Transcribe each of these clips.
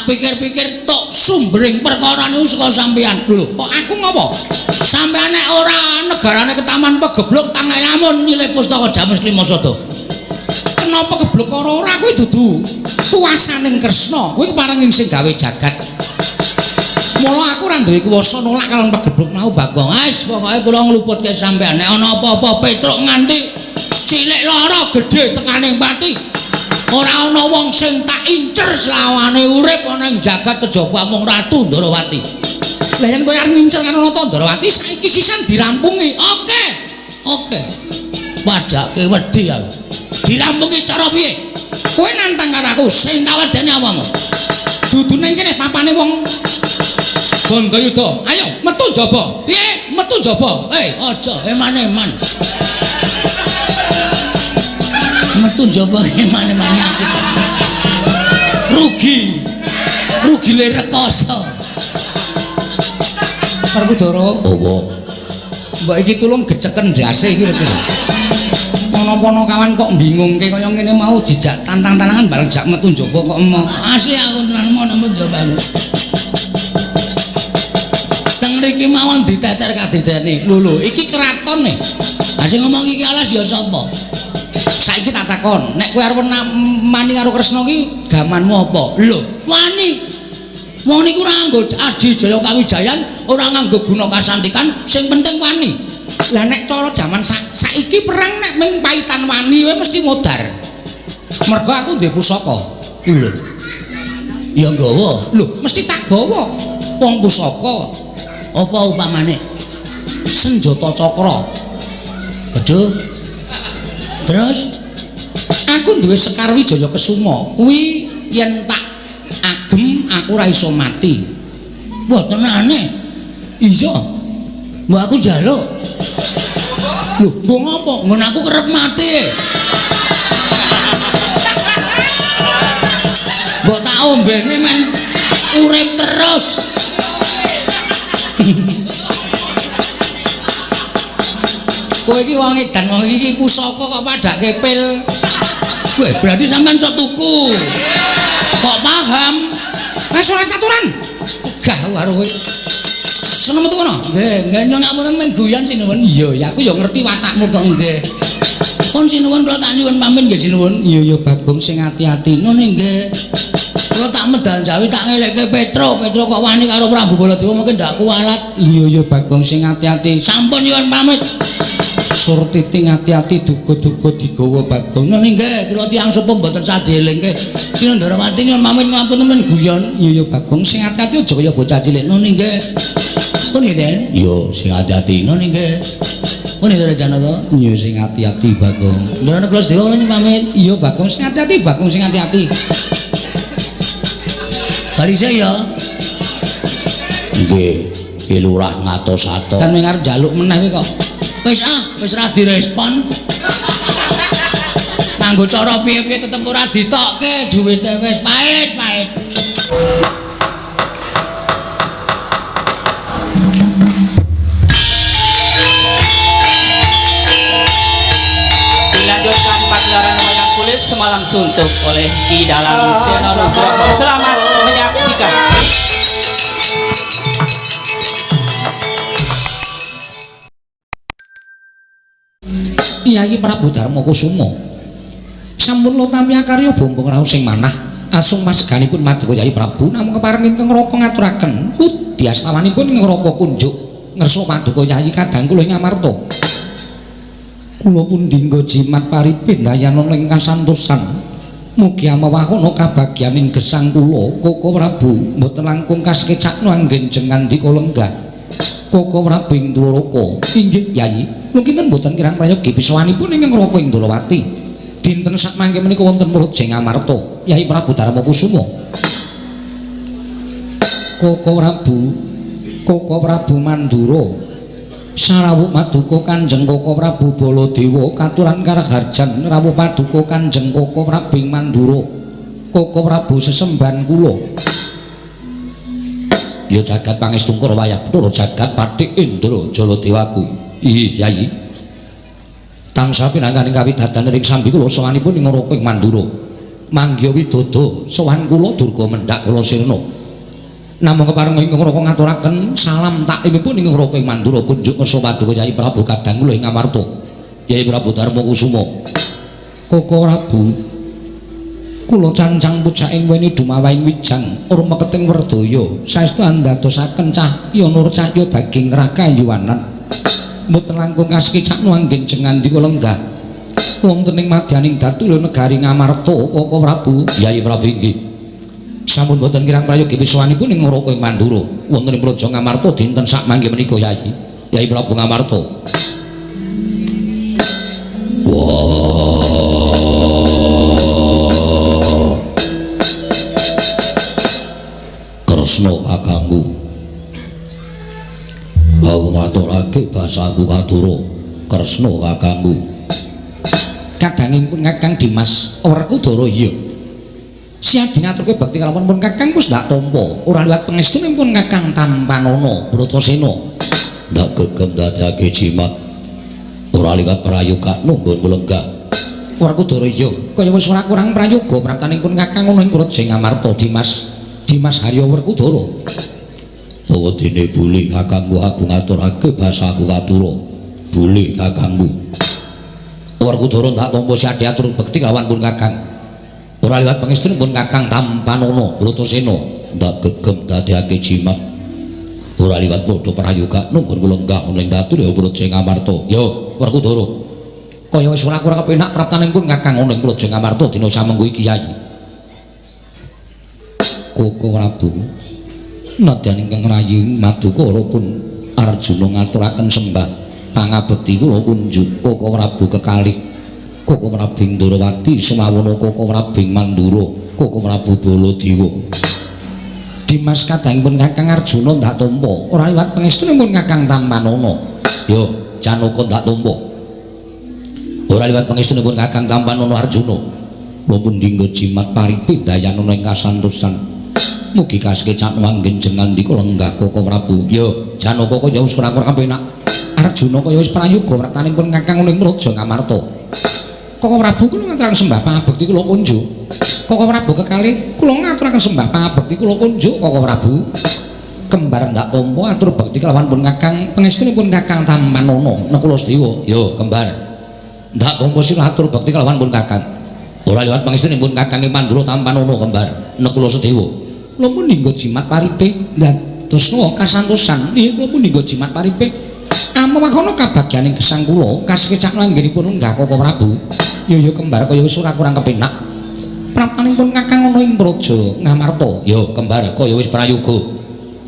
Tak pikir-pikir tok sumbering perkara niku saka sampean. Lho, kok aku ngopo? Sampean nek ora negarane ketaman pegebluk tangan lamun nyilih pustaka Jamus Klimasada. Kenapa gebluk ora ora kuwi dudu kuwasaning Kresna, kuwi keparenging sing gawe jagat. Mula aku ora duwe kuwasa nolak kalon pegebluk mau Bagong. Wis pokoke kula ngluputke sampean nek ana apa-apa Petruk nganti cilik lara gedhe tekaning pati. Ora ana wong sing tak incer selawane urip ana ing jagat kejaba mung Ratu Ndorowati. Lah yen kowe arep ngincer karo Nata Ndorowati saiki sisan dirampungi. Oke. Oke. Padake wedi aku. Dirampungi cara piye? Kowe nantang karo aku sing tak wedeni apamu? Dudu ning kene papane wong Gandayuda. Ayo metu njaba. Piye? Metu njaba. Aja eman-eman. Metu njaba eman-eman aku. Rugi. Rugi le rekoso. Werkudara. Apa? Mbok iki tulung geceken ndase iki lho. Ana-ana kawan kok bingungke kaya ngene mau jejak tantang-tantangan bareng jak metu njaba kok emoh. Asli aku tenan mau nemu njaba aku. Teng mriki mawon diteter kadideni. Lho lho, iki kraton e. Ha sing ngomong iki alas ya sapa? Saiki tak takon, nek kowe arep mani karo Kresna ki gamanmu apa? Lho, wani. Wong niku ora nganggo aji jaya kawijayan, ora nganggo guna kasantikan, sing penting wani. Lah nek cara jaman saiki perang nek ming paitan wani wae mesti modar. Mergo aku duwe pusaka. Lho. Ya nggawa. Lho, mesti tak gawa. Wong pusaka. Apa upamane? Senjata cakra. Aduh. Terus aku duwe Sekar Wijaya Kesuma. Kuwi yen tak agem aku ora iso mati. Wah, tenane. Iya. Mbok aku njaluk. Lho, nggo ngopo? Nggon aku kerep mati. Mbok tak ombene men urip terus. Kowe iki wong edan, wong iki pusaka kok padake pil. Weh, berarti sampean sok tuku. Kok paham? Wis ora caturan. Gah karo kowe. Sono metu kono. Nggih, nggih nyuwun ngapunten men guyon sinuwun. Iya, ya aku ya ngerti watakmu kok nggih. Pun sinuwun kula tak nyuwun pamit nggih sinuwun. Iya ya Bagong sing ati-ati. Ngono nggih. Kula tak medal Jawi tak ngelekke Petro. Petro kok wani karo Prabu Baladewa mungkin ndak kualat. Iya ya Bagong sing ati-ati. Sampun nyuwun pamit. Surtiti ati-ati duga-duga digawa Bagong. Ngono nggih, kula tiyang sepuh mboten sadhelingke. Sinandharawati nyuwun pamit ngapunten men guyon. Iya ya Bagong sing ati-ati aja kaya bocah cilik. Ngono nggih. Pun nggih, Den? Iya, sing ati-ati. Ngono nggih. Pun nggih Janaka? Iya sing ati-ati Bagong. Ndara kula sedewa kula pamit. Iya Bagong sing ati-ati, Bagong sing ati-ati. Barise ya. Nggih, Ki Lurah ngatos-atos. Kan arep njaluk meneh kowe kok. Wis ah, wis ora direspon. Nganggo cara piye-piye tetep ora ditokke, duwite wis pahit-pahit. Dilanjutkan pagelaran wayang kulit semalam suntuk oleh Ki Dalang Seno Nugroho. Selamat menyaksikan. Kyai Prabu Darma Kusuma. Sampun lotami akarya bombong rawuh sing manah asung maseganipun maduka Kyai Prabu namung kepareng ingkang ngraka ngaturaken pudyastawanipun ngraka kunjuk ngersa paduka Kyai kadang kula ing amarta. Kula pundi nggo jimat paripih dayanana ing kasantosan. Mugi amewahana kabagyaning gesang kula Koko Prabu mboten langkung kasekecakno anggen jengandika lenggah. Koko Prabu ing Dwaraka. Inggih Kyai, kula kinten mboten kirang prayogi pisawanipun ingkang ngraka ing Dwarawati. Dinten sakmangke menika wonten Praja ing Amarta, Kyai Prabu Darma Kusuma. Koko Prabu, Koko Prabu Mandura. Sarawuh paduka Kanjeng Koko Prabu Baladewa katuran karaharjan rawuh paduka Kanjeng Koko Prabu ing Mandura. Koko Prabu sesembahan kula. Ya jagat pangestu Kura wayah Bathara jagat Pathik Indra Jaladewaku. Iya Yai. Tansah pinanganing kawidadan ring sambi kula sawanipun ing Ngraka ing Mandura. Mangya widodo sowan kula Durga mendhak kula sirna. Namung kepareng ingkang Raka ngaturaken salam taklimipun ingkang Raka ing Mandura kunjuk kersa paduka Yai Prabu kadang kula ing Ngamarta. Yai Prabu Darma Kusuma. Koko Prabu, kula cancang pucaking weni dumawahing wijang ora meketing werdaya saestu andadosaken cahya nur cahya daging rakayuwanan. Mboten langkung kasekicakno anggen jengandika lenggah wonten ing madyaning datulya negari Ngamarta. Koko Prabu, Yai Prabu inggih sampun boten kirang prayogi pisuwanipun ing Raka ing Mandura wonten ing Praja Ngamarta dinten sakmangke menika Yai. Yai Prabu Ngamarta. Wah, Kresna kakangku, aku ngaturake basaku katura. Kresna kakangku, kadangipun Kakang Dimas Werkudara. Iya, siadi ngaturke bekti kalawan pun Kakang wis ndak tampa ora liwat pangestunipun Kakang Tampanana Bratasena. Ndak gegem dadake jimat ora liwat prayoga nunggun lenggah. Werkudara iya, kaya wis ora kurang prayoga praptanipun Kakang ana ing Praja Ngamarta. Dimas, Dimas Harya Werkudara. Wedine buli kakangku, aku ngaturake basaku katura. Buli kakangku Werkudara ndak tampa siadi atur bekti kawan pun Kakang ora liwat pangestunipun Kakang Tampanana Bratasena. Ndak gegem dadekake jimat ora liwat padha prayoga nunggun lenggah ning datur ya Praja Ngamarta. Yo Werkudara, kaya wis ora kurang kepenak praptanipun Kakang ana ing Praja Ngamarta dina samengko iki Yai. Koko Prabu, nadyan ingkang rayi Madukara pun Arjuna ngaturaken sembah pangabekti kula kunjuk Koko Prabu kekalih, Koko Prabu Ndrawati semawana Koko Prabu Mandura, Koko Prabu Baladewa. Dimas kadangipun Kakang Arjuna ndak tampa ora liwat pangestunipun Kakang Tampanana. Yo Janaka ndak tampa ora liwat pangestunipun Kakang Tampanana Arjuna. Mumpun dinggo jimat paripe dayanana ing kasantosan. Mugi kasekecakno anggen jengandika lenggah Koko Prabu. Yo Janaka kaya wis ora kurang kepenak. Arjuna kaya wis prayoga praptanipun Kakang ning Praja Ngamarta. Koko Prabu kula ngaturaken sembah pangabekti kula kunjuk. Koko Prabu kekalih kula ngaturaken sembah pangabekti kula kunjuk Koko Prabu. Kembar ndak tampa atur bekti kelawan pun Kakang pangestunipun Kakang Tampanana Nakula Sedewa. Yo kembar ndak tampa sira atur bekti kelawan pun Kakang ora liwat pangestunipun Kakang Mandura Tampanana kembar Nakula Sedewa. Kula pun ninggo jimat paripe ndadosna kasantosan. Nggih kula pun ninggo jimat paripe amewakana kabagyaning gesang kula kasekecakno anggenipun lenggah Koko Prabu. Yo yo kembar kaya wis ora kurang kepenak praptanipun Kakang ana ing Praja Ngamarta. Yo kembar kaya wis prayoga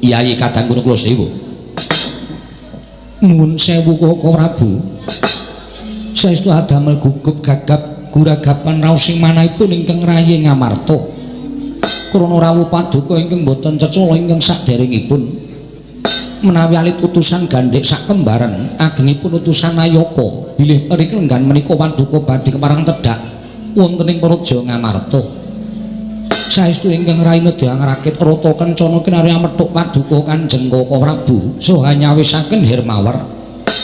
Yai kadang Nakula Sedewa. Nuwun sewu Koko Prabu, saestu adamel gugup gagap guragapan raos ing manahipun ingkang rayi Ngamarta. Krana rawuh paduka ingkang boten cecala ingkang saderengipun menawi alit utusan gandhek sakembaran agengipun utusan Nayaka bilih ing lenggan menika paduka badhe kepareng tedhak wonten ing Praja Ngamarta. Saestu ingkang rayi nedha ngrakit rata kencana kinarya methuk paduka Kanjeng Koko Prabu saha nyawisaken Hermawar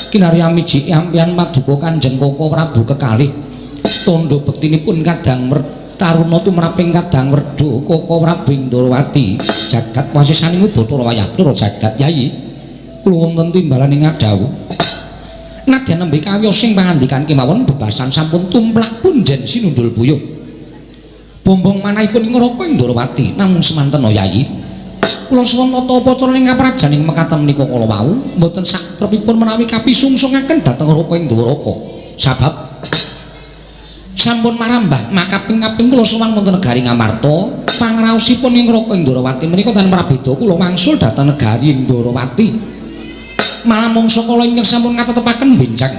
kinarya miji ampian paduka Kanjeng Koko Prabu kekalih tandha bektinipun kadang taruna tumraping kadang werda Koko Prabu Ndrawati jagat wasisaning Bathara Wayabcara jagat. Yayi kula wonten timbalan ing ngadhawuh nadyan nembe kawiyos sing pangandikan kemawon bebasan sampun tumplak punjen sinundul buyuh bombong manahipun ing Raka ing Ndrawati. Namung semanten Yayi kula suwun nata upacara ing kaprajan ing mekaten menika kala wau mboten satrepipun menawi kapisungsungaken dhateng Raka ing Dwaraka sabab sampun marambah makaping-kaping kula sowan wonten negari Ngamarta. Pangraosipun ing Raka Ndrawati menika tan prabeda kula wangsul dhateng negari Ndrawati. Malah mangsa kala ingkang sampun ngatetepaken benjang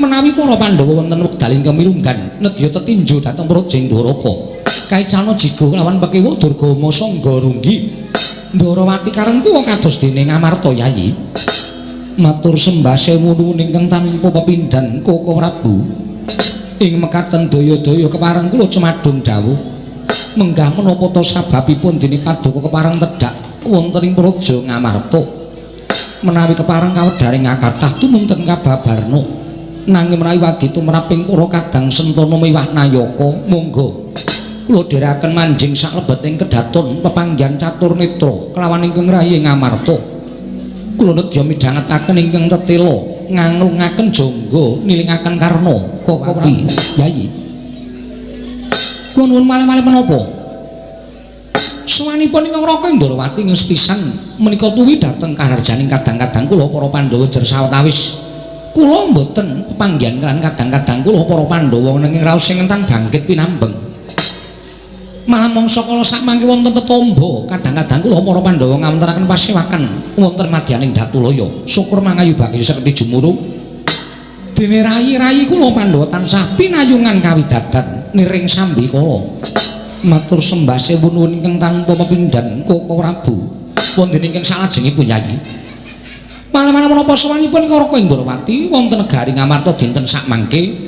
menawi para Pandhawa wonten wekdal ingkang mirunggan nedya tetinju dhateng Praja Dwaraka kaicalna jiga lawan pekewa Durgama Sangga Runggi. Ndrawati karengku kados dene Ngamarta Yayi. Matur sembah sewu nuwun ingkang tanpa pepindhan Koko Prabu. Ing mekaten daya-daya kepareng kula cumadung dawuh menggah menapa ta sababipun dene paduka kepareng tedhak wonten ing Praja Ngamarta. Menawi kepareng kawedharing kathah tumunten kababarna nanging menawi wadi tumraping para kadang sentana miwah nayaka monggo Kula dherekaken manjing saklebeting kedaton pepanggihan catur netra kelawan ingkang rayi Ngamarta. Kula nedya midhangetaken ingkang tetela nganglungaken jangga nilingaken karna Koko Yayi. Kula nuwun malih-malih menapa? Sowanipun ingkang Raka Ndrawati ing sepisan menika tuwi dhateng kaharjaning kadang-kadang kula para Pandhawa jer sawetawis. Kula mboten pepanggihan kan kadang-kadang kula para Pandhawa nanging raos sing entan bangkit pinambeng. Malah mangsa kala sakmangke wonten tetombo kadang-kadang kula para Pandhawa ngawontenaken pasewakan wonten madyaning Datulaya. Syukur mangayu bagya sekti jumurung. Dene rayi-rayi kula Pandhawa tansah pinayungan kawidadan niring sambikala. Matur sembah sewun ingkang tanpa pepindhan Koko Prabu. Wonten ingkang salajengipun Yayi. Malah-malah menapa sowanipun Raka Indrawati wonten negari Ngamarta dinten sakmangke.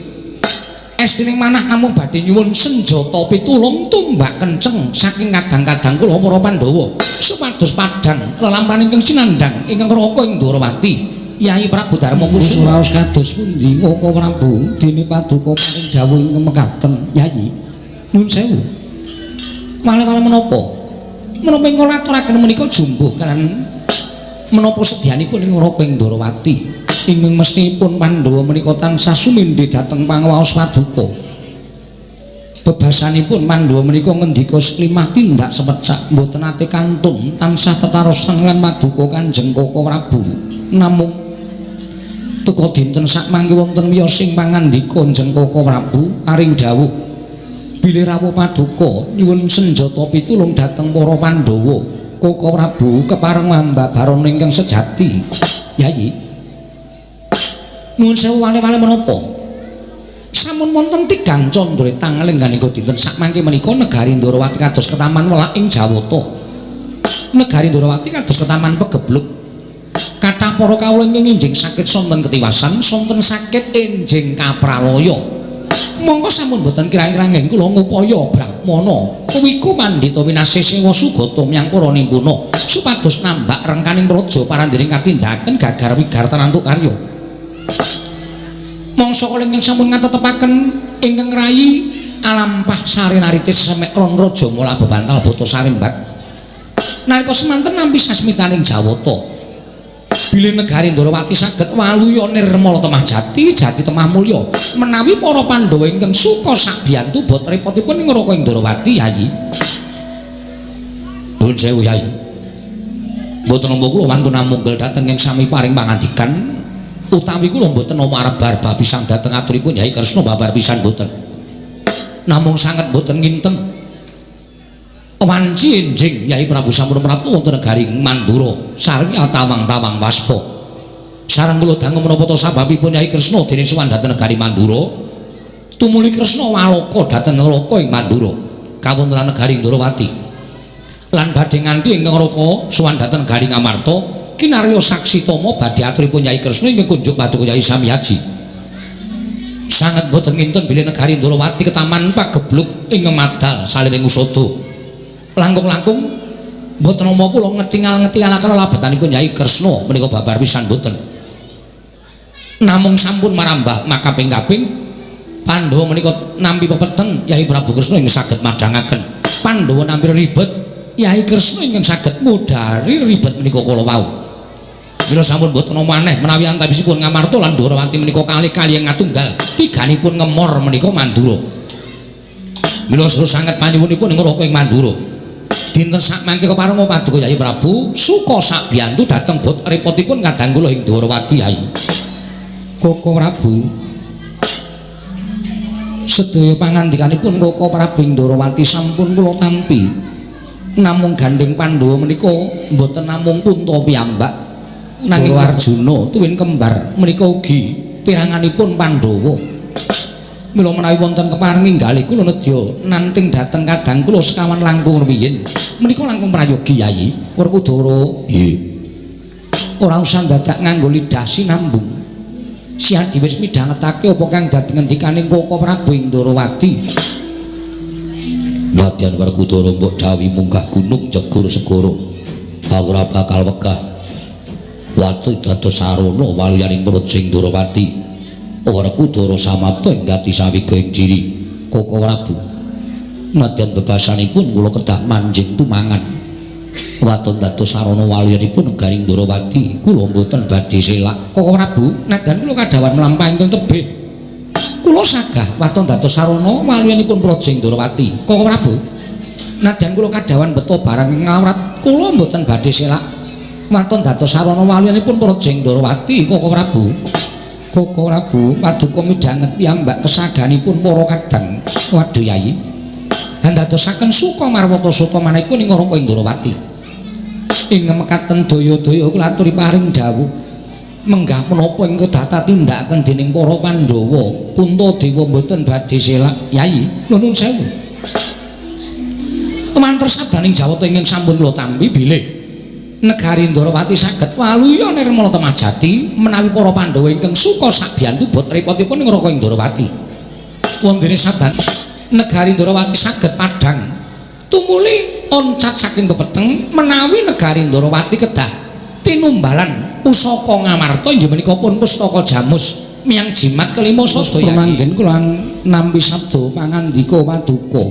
Estining manah namung badhe nyuwun senjata pitulung tumbak kenceng saking kadang-kadang kula para Pandhawa supados padhang lelampahan ingkang sinandhang ingkang Raka Indrawati. Yayi Prabu Darma Kusuma raos kados pundi Koko Prabu dene paduka paring dawuh ingkang mekaten Yayi. Nuwun sewu. Malah-malah menapa? Menapa ingkang aturaken menika jumbuh kalian menapa sedyanipun ing Raka Indrawati ingkang mesthipun Pandhawa menika tansah sumindhe dhateng pangawaos paduka. Bebasanipun Pandhawa menika ngendika seklimah tindak sepecak mboten nate kantun tansah tetarosan lan maduka Kanjeng Koko Prabu. Namung tuka dinten sakmangke wonten wiyos sing pangandika Kanjeng Koko Prabu aring dawuh bilih rawuh paduka nyuwun senjata pitulung dhateng para Pandhawa. Koko Prabu kepareng mambabaron ingkang sejati. Yayi. Nuwun sewu wale-wale menapa? Sampun wonten tigang candra tanglengganika dinten sakmangke menika negari Ndrawati kados ketaman welak ing Jawata. Negari Ndrawati kados ketaman pegebluk. Kathah para kawula ingkang enjing sakit sonten ketiwasan, sonten sakit enjing kapralaya. Mongko sampun boten kirang-kirang kula ngupaya brahmana wiku pandhita winasih sewa sugata menyang para nimpuna supados nambak rengkaning praja parandiring katindakaken gagar wigar tanantuk karya. Mangsa kala ingkang sampun ngatetepaken ingkang rayi alampah sarinaritis semek ron raja mula bebantal bata sarimbak. Nalika semanten nampi sasmitaning Jawata. Bilih negari Ndrawati saged waluya nirmala temah jati, jati temah mulya. Menawi para Pandhawa ingkang suka sabiyantu bot repotipun ing Raka Indrawati Yayi. Nuwun sewu Yayi. Mboten nampa kula wantun amunggel dhateng ing sami paring pangandikan utawi kula mboten nampa arep barbar pisan dhateng aturipun Yayi Kresna babar pisan mboten. Namung sanget mboten nginten wanci enjing Yai Prabu sampun praptu wonten negari Mandura sareng tawang-tawang waspa. Sareng kula dangu menapa ta sababipun Yai Kresna dene sowan dhateng negari Mandura. Tumuli Kresna waloka dhateng neraka ing Mandura kawontenan negari Ndrawati. Lan badhe nganti ingkang neraka sowan dhateng negari Ngamarta kinarya saksi tama badhe aturipun Yai Kresna ingkang kunjuk paduka Yai Samyaji. Sanget boten nginten bilih negari Ndrawati ketaman pagebluk ing madal saliring usada. Langkung-langkung mboten nampa kula ngetingal-ngetingalaken labetanipun Yai Kresna menika babar pisan mboten. Namung sampun marambah makaping-kaping Pandhawa menika nampi pepeteng Yai Prabu Kresna ingkang saged madhangaken. Pandhawa nampi ribet Yai Kresna ingkang saged mudhari ribet menika kala wau. Mila sampun mboten maneh menawi antawisipun Ngamarta lan Ndrawati menika kalih-kalih ngatunggal tiganipun ngemor menika Mandura. Mila sanget panyuwunipun ing Raka ing Mandura. Dinten sakmangke kepareng paduka Yai Prabu suka sabiyantu dhateng bot repotipun kadang kula ing Ndrawati Yai. Koko Prabu sedaya pangandikanipun Koko Prabu ing Ndrawati sampun kula tampi. Namung gandheng Pandhawa menika mboten namung punta piyambak nanging Arjuna tuwin kembar menika ugi piranganipun Pandhawa. Mila menawi wonten kepareng inggalih kula nedya nanting dhateng kadang kula sekawan langkung rumiyin. Menika langkung prayogi Yayi Werkudara. Nggih. Ora usah dadak nganggo lidah sinambung. Siadi wis midhangetake apa kang dadi ngendikaning Koko Prabu ing Ndrawati. Nadyan Werkudara mbok dawuhi munggah gunung jegur segara. Aku ora bakal wegah. Watu dados sarana waluyaning praja ing Ndrawati. Werkudara samapta ing gati sawiga ing diri Koko Prabu. Nadyan bebasanipun kula kedah manjing tumangan. Waton dados sarana waliyanipun negari Ndorowati, kula mboten badhe selak. Koko Prabu, nadyan kula kadhawan mlampah ingkang tebih. Kula sagah waton dados sarana waliyanipun Praja Ndorowati. Koko Prabu, nadyan kula kadhawan beto barang ngawrat, kula mboten badhe selak. Waton dados sarana waliyanipun Praja Ndorowati. Koko Prabu. Koko Prabu, paduka midhanget piyambak kesaganipun para kadang. Waduh Yayi. Andadosaken suka marwata suka manahipun ing Raka Ndorowati. Ing mekaten daya-daya kula aturi paring dawuh menggah menapa ing kedata tindakaken dening para Pandhawa. Puntadewa mboten badhe selak. Yayi, nuwun sewu. Mantra sabdaning Jawata ingkang sampun kula tampi bilih negari Ndorowati saged waluya nirmala temajati menawi para Pandhawa ingkang suka sabiyantu bot repotipun ing Raka Ndorowati. Wondene sabdan negari Ndorowati saged padhang tumuli oncat saking pepeteng menawi negari Ndorowati kedah tinumbalan pusaka Ngamarta inggih menika pun pustaka Jamus miyang jimat kelima sadaya. Manggen kula nampi sabda pangandika paduka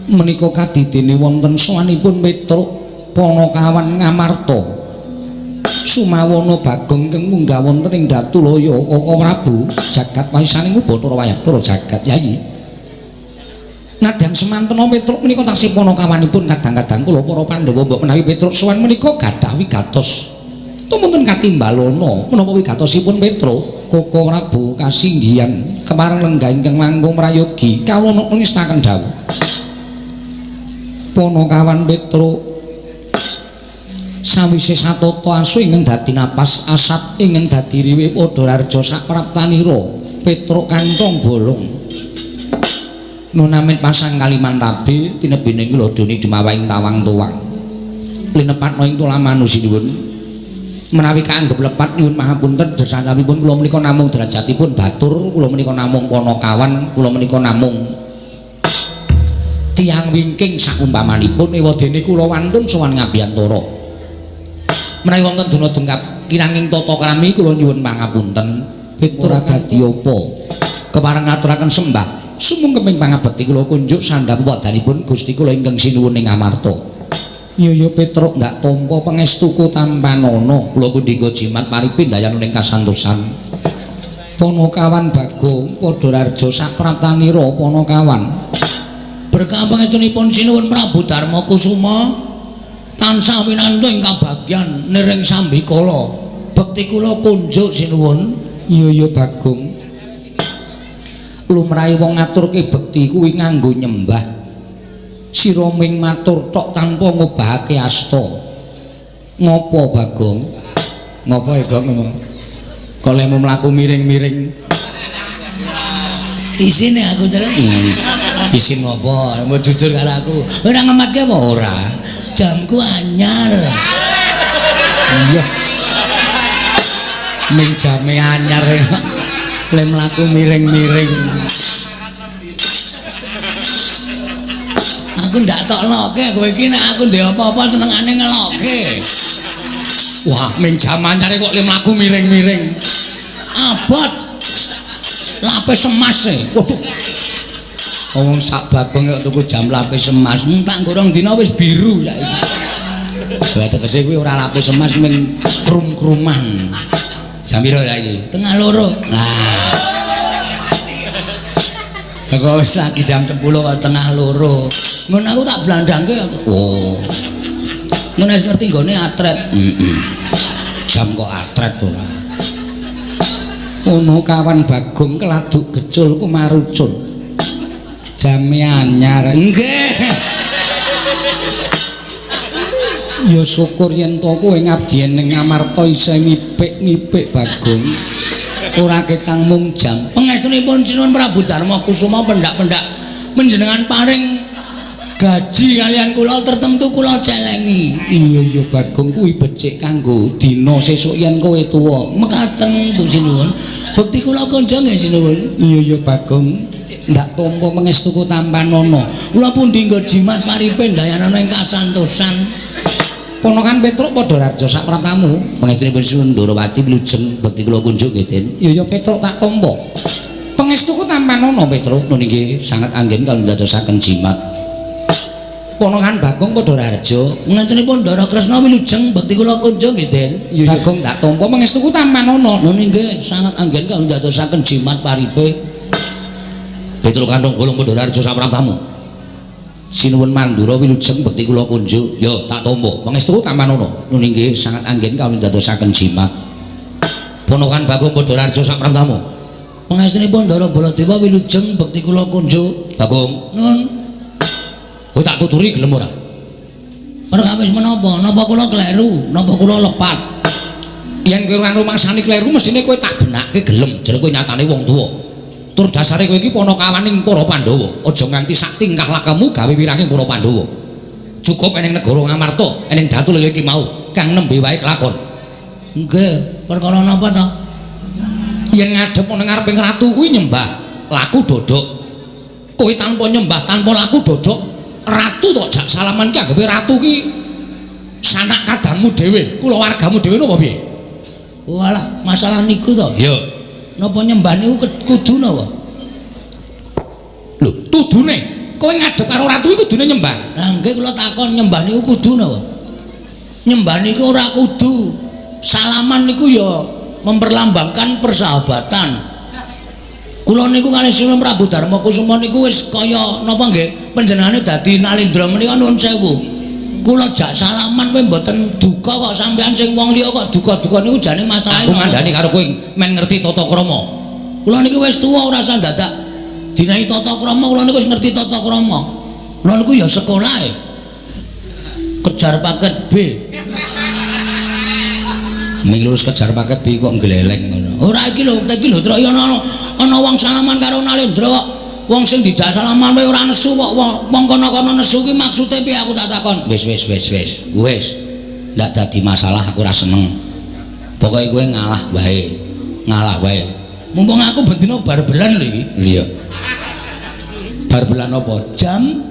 menika kadidene wonten sowanipun Petruk Panakawan Ngamarta Sumawana Bagong ingkang munggah wonten ing Datulaya. Koko Prabu, jagat waisaning Bathara Wayabara jagat. Yayi, nadyan semantena Petruk menika taksih panakawanipun kadang-kadang kula para Pandhawa mbok menawi Petruk sowan menika gadah wigatos tumunten katimbalana menapa wigatosipun Petruk. Koko Prabu kasinggihan kepareng lenggah ingkang langkung prayogi kawula ngestaken dawuh. Panakawan Petruk sawise satata asu ingkang dadi napas asat ingkang dadi riwe padha raja sapraptanira Petruk kantong bolong nunamit pasang Kalimantabe tinebining lodone dumawaing tawang tuwang linepatna ing tulamanu sinuwun menawi kaanggep lepat nyuwun mahapunten dersanipun kula menika namung derajatipun batur, kula menika namung panakawan, kula menika namung tiyang wingking sakumpamanipun ewadene kula wantun sowan ngabiyantara. Menawi wonten dana dengkap kiranging tata krami kula nyuwun pangapunten. Petruk dadi apa kepareng ngaturaken sembah sumungkeping pangabekti kula kunjuk sandhap wadanipun Gusti kula ingkang sinuwun ing Amarta. Iya Petruk ndak tampa pangestuku tampanana kula pundhika jimat paripindayan ing kasantosan. Panakawan Bagong padha raja sapraptanira Panakawan. Berkah pangestunipun sinuwun Prabu Darma Kusuma tansah winantu ing kabagyan niring sambikala. Bekti kula kunjuk sinuwun. Iya Bagong. Lumrahe wong ngaturke bekti kuwi nganggo nyembah. Sira ming matur tok tanpa ngobahake asta. Ngopo Bagong? Ngopo ya Gong ngomong? Kok lemu mlaku miring-miring. Isine aku terus. Isin ngopo? Mau jujur karo aku. Ora ngematke apa ora? Jamku anyar. Iya. Ning jame anyar kok. Le mlaku miring-miring. Aku ndak tok loke kowe iki nek aku ndek apa-apa senengane ngeloke. Wah, ning jam anyar kok le mlaku miring-miring. Abot. Lapis emas e. Waduh. Wong sak Bagong kok tuku jam lapis emas, tak nggo rong dina wis biru saiki. Lah tegese kuwi ora lapis emas ming krum-kruman. Jam piro saiki? 1:30. Lah. Kok wis lagi jam 10 kok 1:30. Ngono aku tak blandangke. Oh. Ngono wis ngerti nggone atret. Heeh. Jam kok atret ora. Ono kawan Bagong keladuk gecul kumarucul. Jame anyar. Nggih. Ya syukur yen to kowe ngabdi ning Amarta isih ngipik-ngipik Bagong. Ora ketang mung jam. Pangestunipun Sinuwun Prabu Darma Kusuma pendak-pendak menjenengan paring gaji kalian kula tertentu kula celengi. Iya iya Bagong kuwi becik kanggo dina sesuk yen kowe tuwa. Mekaten Bu Sinuwun. Bekti kula konjo nggih Sinuwun. Iya iya Bagong. Ndak tampa pangestuku tampanana. Kula pundi nggo jimat paripe ndayanana ing kasantosan. Ponakan Petruk padha raja sak pratamu. Pangestunipun Sinuwun Ndorowati wilujeng bekti kula kunjuk nggih Den. Iya iya Petruk tak tampa. Pangestuku tampanono Petruk. Nun inggih sanget anggen kawula ndadosaken jimat. Ponokan Bagong padha raharja. Ngentenipun Ndara Kresna wilujeng bekti kula kunjung nggih, Den. Bagong tak tampa pangestuku tampanono. Nun inggih sanget anggen kawula ndadosaken jimat paripe. Petruk Kanthong Golong padha raharja sapraptamu. Sinuwun Mandura wilujeng bekti kula kunjuk. Ya tak tampa. Pangestuku tampanono. Nun inggih sanget anggen kawula ndadosaken jimat. Ponokan Bagong padha raharja sapraptamu. Pangestunipun Ndara Baladewa wilujeng bekti kula kunjuk. Bagong. Nun. Kowe tak tuturi gelem ora? Perkawis menapa? Napa kula kleru? Napa kula lepat? Yen kowe ora rumangsani kleru mestine kowe tak benake gelem. Jare kowe nyatane wong tuwa. Tur dasare kowe iki panakawaning para Pandhawa. Aja nganti sak tingkah lakemu gawe wiranging para Pandhawa. Cukup eneng negara Ngamarta, eneng Datulaya iki mau kang nembe wae kelakon. Nggih, perkara napa ta? Yen ngadhep ana ngareping ratu kuwi nyembah laku dodok. Kowe tanpa nyembah, tanpa laku dodok, ratu tok jak salaman ki anggepe ratu ki sanak kadangmu dhewe, kulawargamu dhewe napa piye? Walah, masalah niku to. Iya. Napa nyembah niku kudu napa? Lho, tudune kowe ngadhep karo ratu iki kudune nyembah. Lah nggih kula takon nyembah niku kudu napa? Nyembah niku ora kudu. Salaman niku ya memperlambangkan persahabatan. Kula niku kalih Sinuwun Prabu Darma Kusuma niku wis kaya napa nggih panjenengane dadi Nalindra menika nuwun sewu. Kula jak salaman kowe mboten duka kok sampean sing wong liya kok duka-duka niku jane masalahe. Aku ngandani karo kowe men ngerti tata krama. Kula niku wis tuwa ora usah dadak dinahi tata krama, kula niku wis ngerti tata krama. Kula niku ya sekolah e. Kejar paket B. Ming lulus kejar paket B kok ngleleng ngono. Ora iki lho, iki lho trok ana wong salaman karo Nalindra kok. Wong sing dijak salaman wae ora nesu kok wong kono-kono nesu ki maksude piye aku tak takon. Wis wis wis wis. Wis. Ndak dadi masalah aku ora seneng. Pokoke kowe ngalah wae. Ngalah wae. Mumpung aku bendina bar-belan lho iki. Iya. Bar-belan apa? Jam.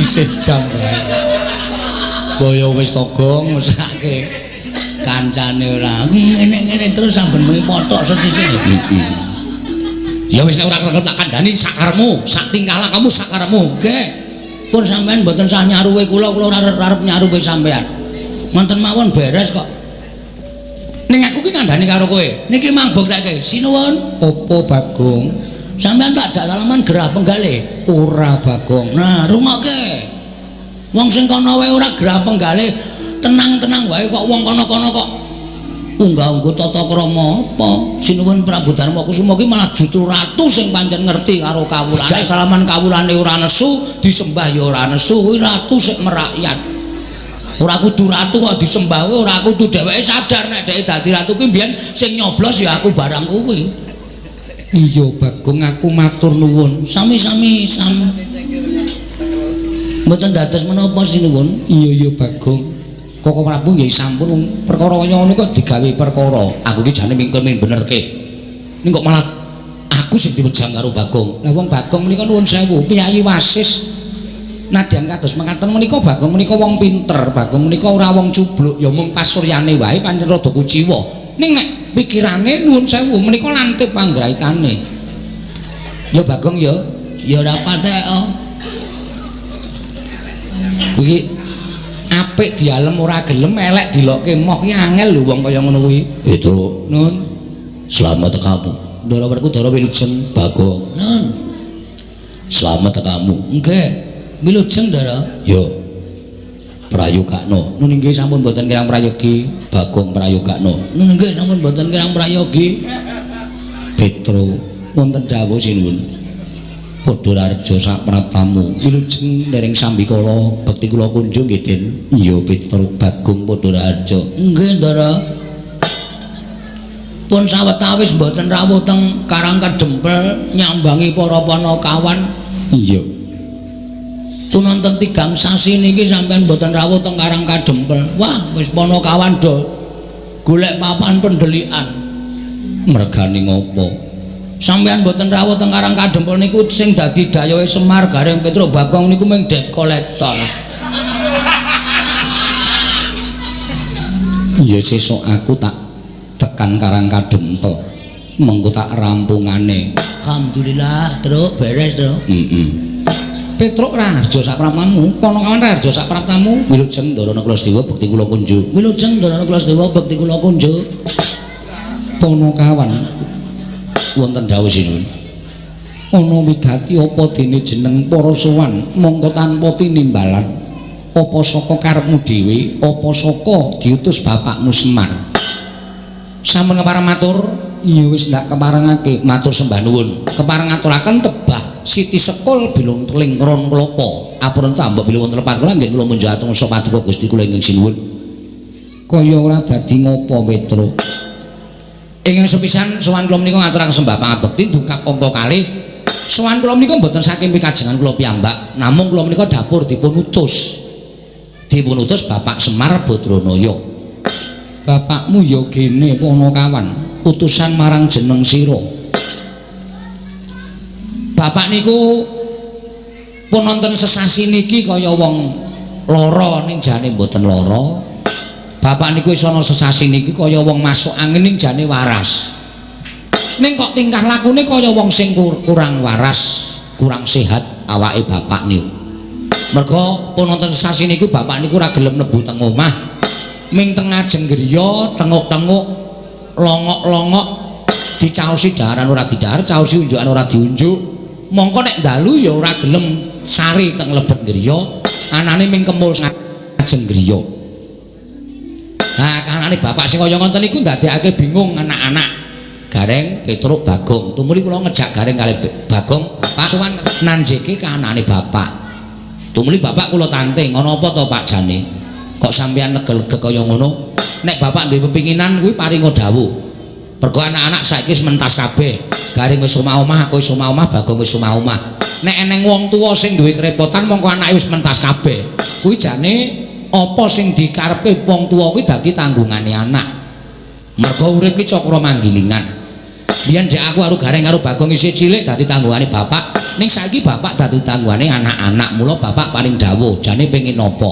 Isih jam wae. Boyo wis togong mesake kancane ora ngene-ngene terus samben bengi pothok sesisih. Ya wis nek ora kelep tak kandhani sakaremu, sak tingkah lakamu sakaremu. Nggih. Pun sampean mboten sah nyaruwe kula, kula ora arep nyaruwe sampean. Wonten mawon beres kok. Ning aku ki kandhani karo kowe. Niki mang buktekke. Sinuwun. Apa Bagong? Sampean tak jak salaman gerah penggale. Ora Bagong. Nah, rungokke. Wong sing kono wae ora gerah penggale, tenang-tenang wae kok wong kono-kono kok unggah-ungguh tata krama apa? Sinuwun Prabu Darma Kusuma ki malah justru ratu sing pancen ngerti karo kawulane. Jak salaman kawulane ora nesu, disembah ya ora nesu, kuwi ratu sik merakyat. Ora kudu ratu kok disembah kuwi ora kudu, dheweke sadar nek dheweke dadi ratu kuwi mbiyen sing nyoblos ya aku barang kuwi. Iya Bagong, aku matur nuwun. Sami-sami sam. Mboten dados menapa sinuwun? Iya iya Bagong. Koko Prabu nggih sampun perkara kaya ngono kok digawe perkara. Aku iki jane mingkir benerke. Ning kok malah aku sing diwejang karo Bagong. Lah wong Bagong menika nuwun sewu, piyayi wasis. Nadyan kados mekaten menika Bagong menika wong pinter, Bagong menika ora wong cubluk, ya mung pasuryane wae pancen rada kuciwa. Ning nek pikirane nuwun sewu menika lantip panggraitane. Ya Bagong ya, ya ora patek. Kuwi apik dialem ora gelem, elek dilokke moh ki angel lho wong kaya ngono kuwi. Itu. Nun. Selamat kamu. Ndara Werkudara wilujeng Bagong. Nun. Selamat kamu. Nggih. Wilujeng Ndara. Yo. Prayogakno. Nun inggih sampun boten kirang prayogi. Bagong prayogakno. Nun inggih sampun boten kirang prayogi. Petro wonten dawuh sinuwun. Padha raharja sapraptamu. Wilujeng dereng sambikala bekti kula kunjung nggih Den. Iya Petro Bagong padha raharja. Nggih Ndara. Pun sawetawis mboten rawuh teng Karang Kadempel nyambangi para panakawan. Iya. Wonten 3 sasi niki sampean mboten rawuh teng Karang Kadempel. Wah, wis panakawan do golek papan pendelikan. Mergane ngopo? Sampeyan mboten rawuh teng Karang Kadempel niku sing dadi dayohe Semar Gareng Petruk Bagong niku mung debt collector. Ya sesuk aku tak tekan Karang Kadempel. Mengko tak rampungane. Alhamdulillah, Truk, beres, Truk. Heeh. Petruk Raharja sapraptamu, Ponokawan Raharja sapraptamu, wilujeng Ndorana Kulasedewa bekti kula kunjuk. Wilujeng Ndorana Kulasedewa bekti kula kunjuk. Ponokawan wonten dawuh sinuwun. Ana wigati apa dene jeneng para sowan mongko tanpa tinimbalan. Apa saka karepmu dhewe, apa saka diutus bapakmu Semar. Sampun kepareng matur, iya wis ndak keparengake, matur sembah nuwun. Kepareng ngaturaken tebah Siti Sekul bilung teling ron klapa. Apurenta mbok bilih wonten lepat kula nggih kula munjuk atungsa paduka Gusti kula ingkang sinuwun. Kaya ora dadi ngopo Petruk. Ingkang sepisan sowan kula menika ngaturaken sembah pangabekti dungkap angka kalih. Sowan kula menika mboten saking pikajengan kula piyambak, namung kula menika dapur dipun utus. Dipun utus Bapak Semar Badranaya. Bapakmu ya gene Ponokawan, utusan marang jeneng sira. Bapak niku pun wonten sesasi niki kaya wong lara ning jane mboten lara. Bapak niku wis ana sesasi niki kaya wong masuk angin ning jane waras. Ning kok tingkah lakune kaya wong sing kurang waras, kurang sehat awake bapak niku. Merga pun wonten sesasi niku bapak niku ora gelem mlebu teng omah. Ming teng ngajeng griya tenguk-tenguk, longok-longok, dicaosi daharan ora didahar, caosi unjukan ora diunjuk. Mongko nek dalu ya ora gelem sare teng lebet griya, anane ming kemul ngajeng griya. Nah, kahanane bapak sing kaya ngoten niku ndadekake bingung anak-anak. Gareng, Petruk, Bagong. Tumuli kula ngejak Gareng kalih Bagong, Bapak sowan nanjeke kahanane bapak. Tumuli bapak kula tanting, ana apa to Pak jane? Kok sampeyan lega-lega kaya ngono? Nek bapak duwe pepinginan kuwi paringa dawuh. Mergo anak-anak saiki wis mentas kabeh. Gareng wis omah-omah, aku wis omah-omah, Bagong wis omah-omah. Nek eneng wong tuwa sing duwe kerepotan mongko anake wis mentas kabeh. Kuwi jane apa sing dikarepke wong tuwa kuwi dadi tanggungane anak. Mergo urip ki cakra manggilingan. Biyen dek aku karo Gareng karo Bagong isih cilik dadi tanggungane bapak, ning saiki bapak dadi tanggungane anak-anak. Mula bapak paring dawuh, jane pengin napa?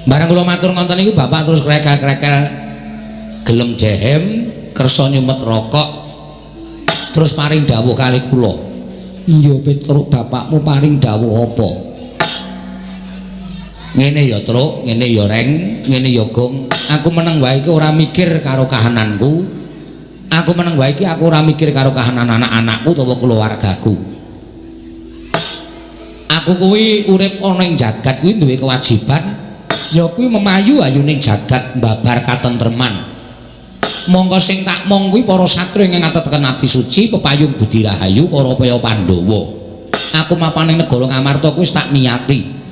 Bareng kula matur ngoten niku bapak terus krekel-krekel gelem jehem, kersa nyumet rokok, terus paring dawuh kali kula. Iya Petruk, bapakmu paring dawuh apa? Ngene ya Truk, ngene ya Reng, ngene ya Gong. Aku meneng wae iki ora mikir karo kahananku. Aku meneng wae iki aku ora mikir karo kahanan anak-anakku utawa keluargaku. Aku kuwi urip ana ing jagat kuwi duwe kewajiban ya kuwi memayu ayuning jagat mbabar katentreman. Mongko sing tak mong kuwi para satriya ingkang ateteken ati suci pepayung budi rahayu para paya Pandhawa. Aku mapan ing negara Ngamarta kuwi wis tak niati.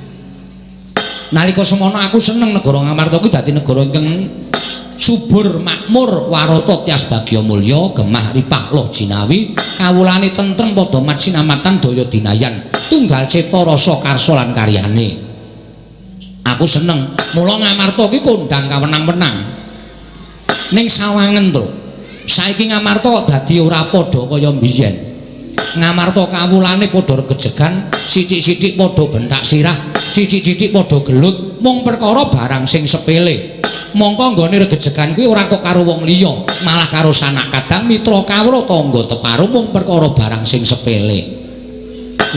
Nalika semono aku seneng negara Ngamarta kuwi dadi negara ingkang subur makmur warata tias bagya mulya gemah ripah loh jinawi kawulane tentrem padha macinamatan daya dinayan tunggal cipta rasa karsa lan karyane. Aku seneng mula Ngamarta ki kondang kawenang-wenang. Ning sawangen to saiki Ngamarta dadi ora padha kaya mbiyen. Ngamarta kawulane padha regejegan, sithik-sithik padha bentak sirah, sithik-sithik padha gelut mung perkara barang sing sepele. Mongko nggone regejegan kuwi ora kok karo wong liya, malah karo sanak kadang mitra kawula tangga teparo mung perkara barang sing sepele.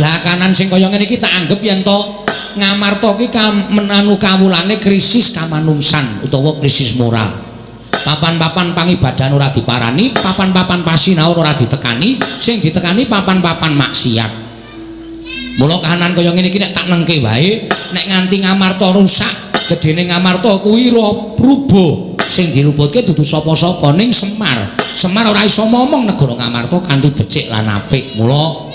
Lah kanan sing kaya ngene iki tak anggep yen to Ngamarta ki menanu kawulane krisis kamanungsan utawa krisis moral. Papan-papan pangibadahan ora diparani, papan-papan pasinaon ora ditekani, sing ditekani papan-papan maksiat. Mula kahanan kaya ngene iki nek tak nengke wae, nek nganti Ngamarta rusak, gedene Ngamarta kuwi rubuh. Sing diluputke dudu sapa-sapa ning Semar. Semar ora iso momong negara Ngamarta kanthi becik lan apik. Mula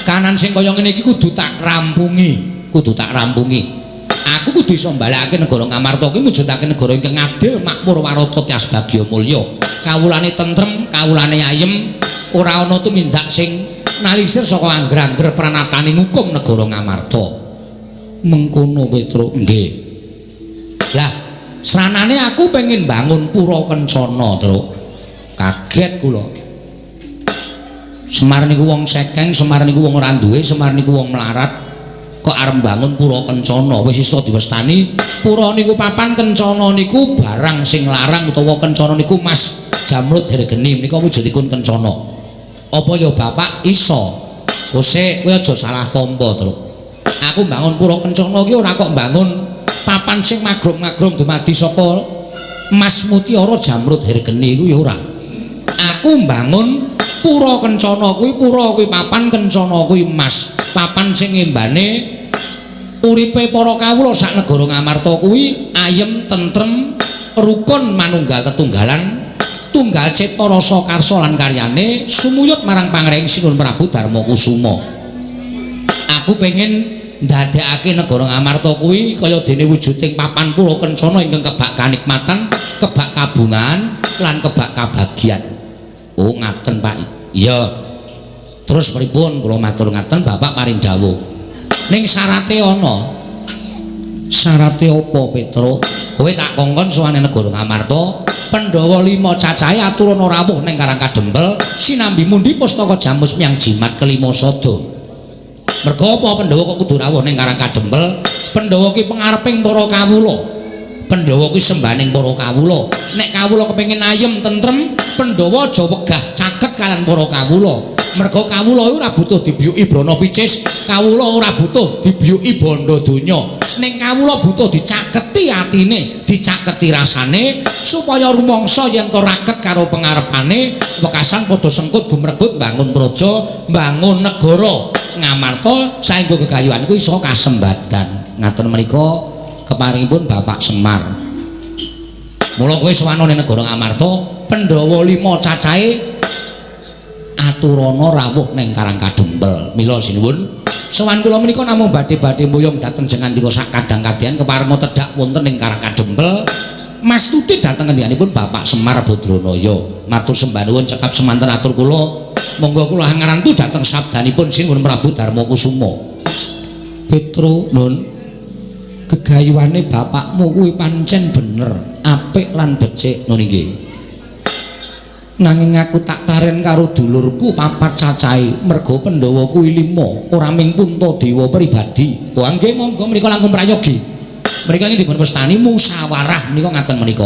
kahanan sing kaya ngene iki kudu tak rampungi, kudu tak rampungi. Aku kudu iso mbalekake negara Ngamarta kuwi mujudake negara ingkang adil, makmur, warata, tias bagya mulya. Kawulane tentrem, kawulane ayem, ora ana tumindak sing nalisir saka angger-angger pranatane ngukum negara Ngamarta. Mengkono Petruk, nggih. Lah, sranane aku pengen bangun pura kencana, Truk. Kaget kula. Semar niku wong sekeng, Semar niku wong ora duwe, Semar niku wong melarat. Kok arep bangun pura kencana, wis iso diwestani pura niku papan kencana niku barang sing larang utawa kencana niku mas Jamrud Hergeni menika wujudipun kencana. Apa ya bapak iso? Kose kowe aja salah tampa, Truk. Aku mbangun pura kencana ki ora kok mbangun papan sing magrong-magrong dumadi saka Mas Mutiara Jamrud Hergeni kuwi ora. Aku mbangun pura kencana kuwi, pura kuwi papan, kencana kuwi emas. Papan sing ngembane uripe para kawula sak negara Ngamarta kuwi ayem, tentrem, rukun manunggal tetunggalan, tunggal cipta rasa karsa lan karyane sumuyut marang pangreng Sinuhun Prabu Darma Kusuma. Aku pengen ndadekake negara Ngamarta kuwi kaya dene wujuding papan pura kencana ingkang kebak kanikmatan, kebak kabungan lan kebak kabagyan. Oh ngaten Pak. Iya. Terus pripun kula matur ngaten bapak paring dawuh. Ning syarate ana. Syarate apa, Petro? Kowe tak kongkon sowane negara Ngamarta, Pandhawa 5 cacahe aturana rawuh ning Karang Kadempel sinambi mundi pustaka Jamus Myang Jimat kelima sada. Merga apa Pandhawa kok kudu rawuh ning Karang Kadempel? Pandhawa ki pengareping para kawula. Pandhawa kuwi sembaning para kawula. Nek kawula kepengin ayem tentrem, Pandhawa aja wegah caket kalian para kawula. Merga kawula ora butuh dibiyuki brana picis, kawula ora butuh dibiyuki bondo donya. Ning kawula butuh dicaketi atine, dicaketi rasane supaya rumangsa yen to raket karo pengarepane, wekasan padha sengkut gumregut bangun praja, bangun negara Ngamarta saengga gegayuhanku iso kasembadan. Ngaten menika keparingipun Bapak Semar. Mula kowe sowan ning negara Ngamarta, Pandhawa 5 cacahe aturana rawuh ning Karang Kadempel. Mila sinuwun, sowan kula menika namung badhe-badhe mboyong dhateng jengandika sak kadang-kadyan keparenga tedhak wonten ing Karang Kadempel. Mastuti dhateng ngendikanipun Bapak Semar Badranaya. Matur sembah nuwun cekap semanten atur kula. Monggo kula ngarantu dhateng sabdanipun Sinuhun Prabu Darma Kusuma. Petro nun, gegayuhane bapakmu kuwi pancen bener, apik lan becik nun inggih. Nanging aku tak taren karo dulurku papat cacahe, merga Pandhawa kuwi 5, ora ming Puntadewa pribadi. Wah nggih monggo menika langkung prayogi. Mriko iki dipun wastani musyawarah menika ngaten menika.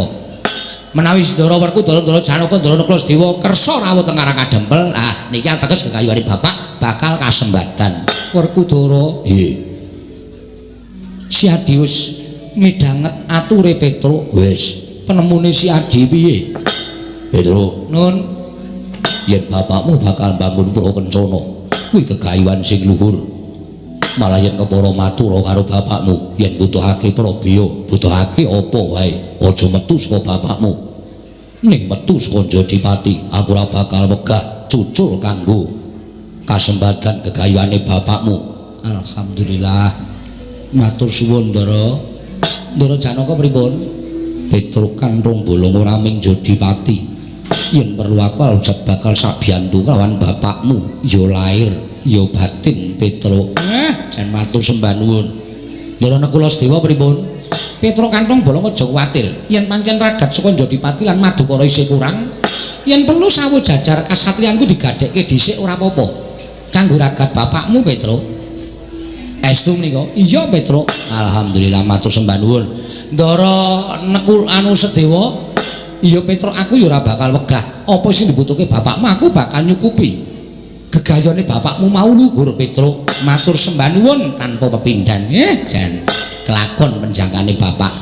Menawi Ndara Werkudara, Ndara Janaka, Ndara Nakula Sadewa kersa rawuh teng Karang Kadempel, ah niki ateges gegayuhane bapak bakal kasembadan. Werkudara, nggih. Si Adi wis midhanget ature Petruk. Wis, penemune si Adi piye? Petro, nun, yen bapakmu bakal bangun pura kencana, kuwi gegayuhan sing luhur. Malah yen kepara matura karo bapakmu, yen butuhake prabeya, butuhake apa wae, aja metu saka bapakmu. Ning metu saka Jodipati, aku ora bakal wegah cucul kanggo kasembadan gegayuhane bapakmu. Alhamdulillah. Matur suwun, Ndara. Ndara Janaka pripun? Petruk kanthong bolong ora ming Jodipati. Yen perlu aku bakal sabiyantu kelawan bapakmu, ya lair, ya batin Petruk. Jan matur sembah nuwun. Ndara Nakula Sadewa pripun? Petruk kanthong bolong aja kuwatir. Yen pancen ragat saka Jodipati lan Madukara isih kurang, yen perlu sawu jajar kasatriyanku digadhekke dhisik ora apa-apa. Kanggo ragat bapakmu, Petruk. Estu menika? Iya, Petruk. Alhamdulillah matur sembah nuwun. Ndara Nekul anu Sedewa, iya Petruk, aku ya ora bakal wegah. Apa sing dibutuhke bapakmu aku bakal nyukupi. Gegayone bapakmu mau luhur, Petruk. Matur sembah nuwun tanpa pepindhan. Jan kelakon penjangkane bapak.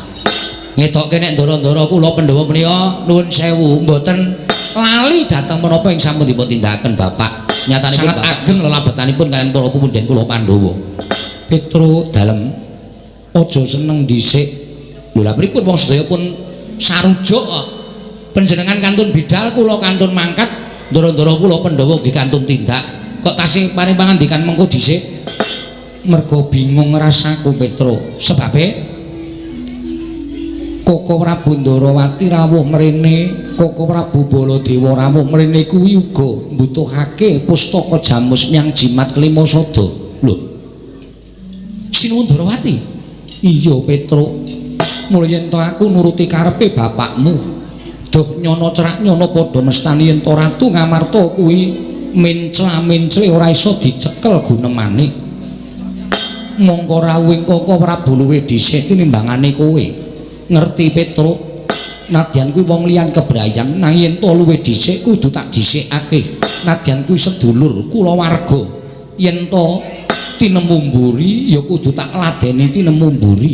Ngetokke nek ndara-ndara kula Pandhawa menika nuwun sewu mboten lali dhateng menapa ing sampun dipun tindakaken bapak. Nyatanipun sangat ageng lelabetanipun kaliyan para pupunden kula Pandhawa. Petruk dalem aja seneng dhisik. Lho lha pripun wong sedaya pun sarujuk kok. Panjenengan kantun bidal, kula kantun mangkat, ndara-ndara kula Pandhawa nggih kantun tindak. Kok tasih paring pangandikan mengko dhisik? Mergo bingung rasaku, Petruk. Sebabe Koko Prabu Ndarawati rawuh mrene, Koko Prabu Baladewa rawuh mrene kuwi uga mbutuhake pustaka Jamus Myang Jimat Kelima Sada. Lho. Sinuwun Ndarawati? Iya, Petruk. Mula yen to aku nuruti karepe bapakmu. Duh nyono cerak nyono padha mestani yen to Ratu Ngamarta kuwi mencla-mencle ora iso dicekel gunemane. Mongko rawuhing Koko Prabu luwih dhisik tinimbangane kowe. Ngerti Petruk? Nadyan kuwi wong liyan kebrayan nanging yen to luwih dhisik kudu tak dhisikake. Nadyan kuwi sedulur kulawarga. Yen to tinemu mburi ya kudu tak ladeni tinemu mburi.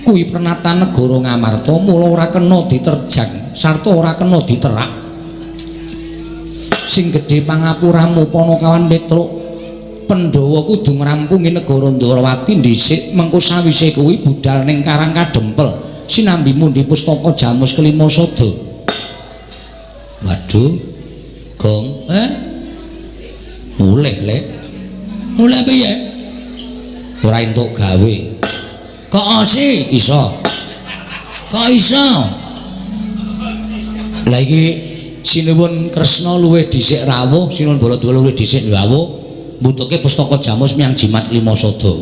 Kuwi pernatan negara Ngamarta mula ora kena diterjang sarta ora kena diterak. Sing gedhe pangapuramu Panakawan Petruk. Pandhawa kudu ngrampungi negara Ndrawati dhisik mengko sawise kuwi budal ning Karang Kadempel sinambi mundi pustaka Jamus Kelima Sada. Waduh, Gong, Mulih, Lek. Mulih piye? Ora entuk gawe. Kok osi? Iso. Kok iso? Lah iki sinuwun Kresna luwih dhisik rawuh, sinuwun Baladwa luwih dhisik rawuh. Mbutuhke pustaka Jamus miyang Jimat Lima Sada.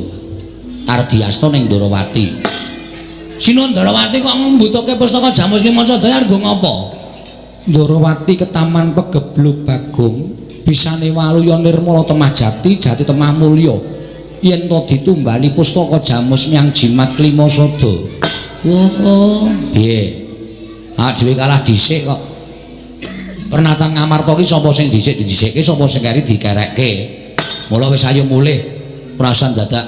Ardiasta ning Ndrawati. Sinuwun Ndrawati kok mbutuhke pustaka Jamus Lima Sada arep nggo ngapa? Ndrawati ketaman pegeblug Bagong, bisane waluya nirmala temah jati, jati temah mulya. Yen to ditumbali pustaka Jamus miyang Jimat Lima Sada. Oh, piye? Ah dhewe kalah dhisik kok. Pernatan Ngamarta ki sapa sing dhisik didhisikke, sapa sing keri dikerekke. Mula wis ayo mulih, perasaan dadak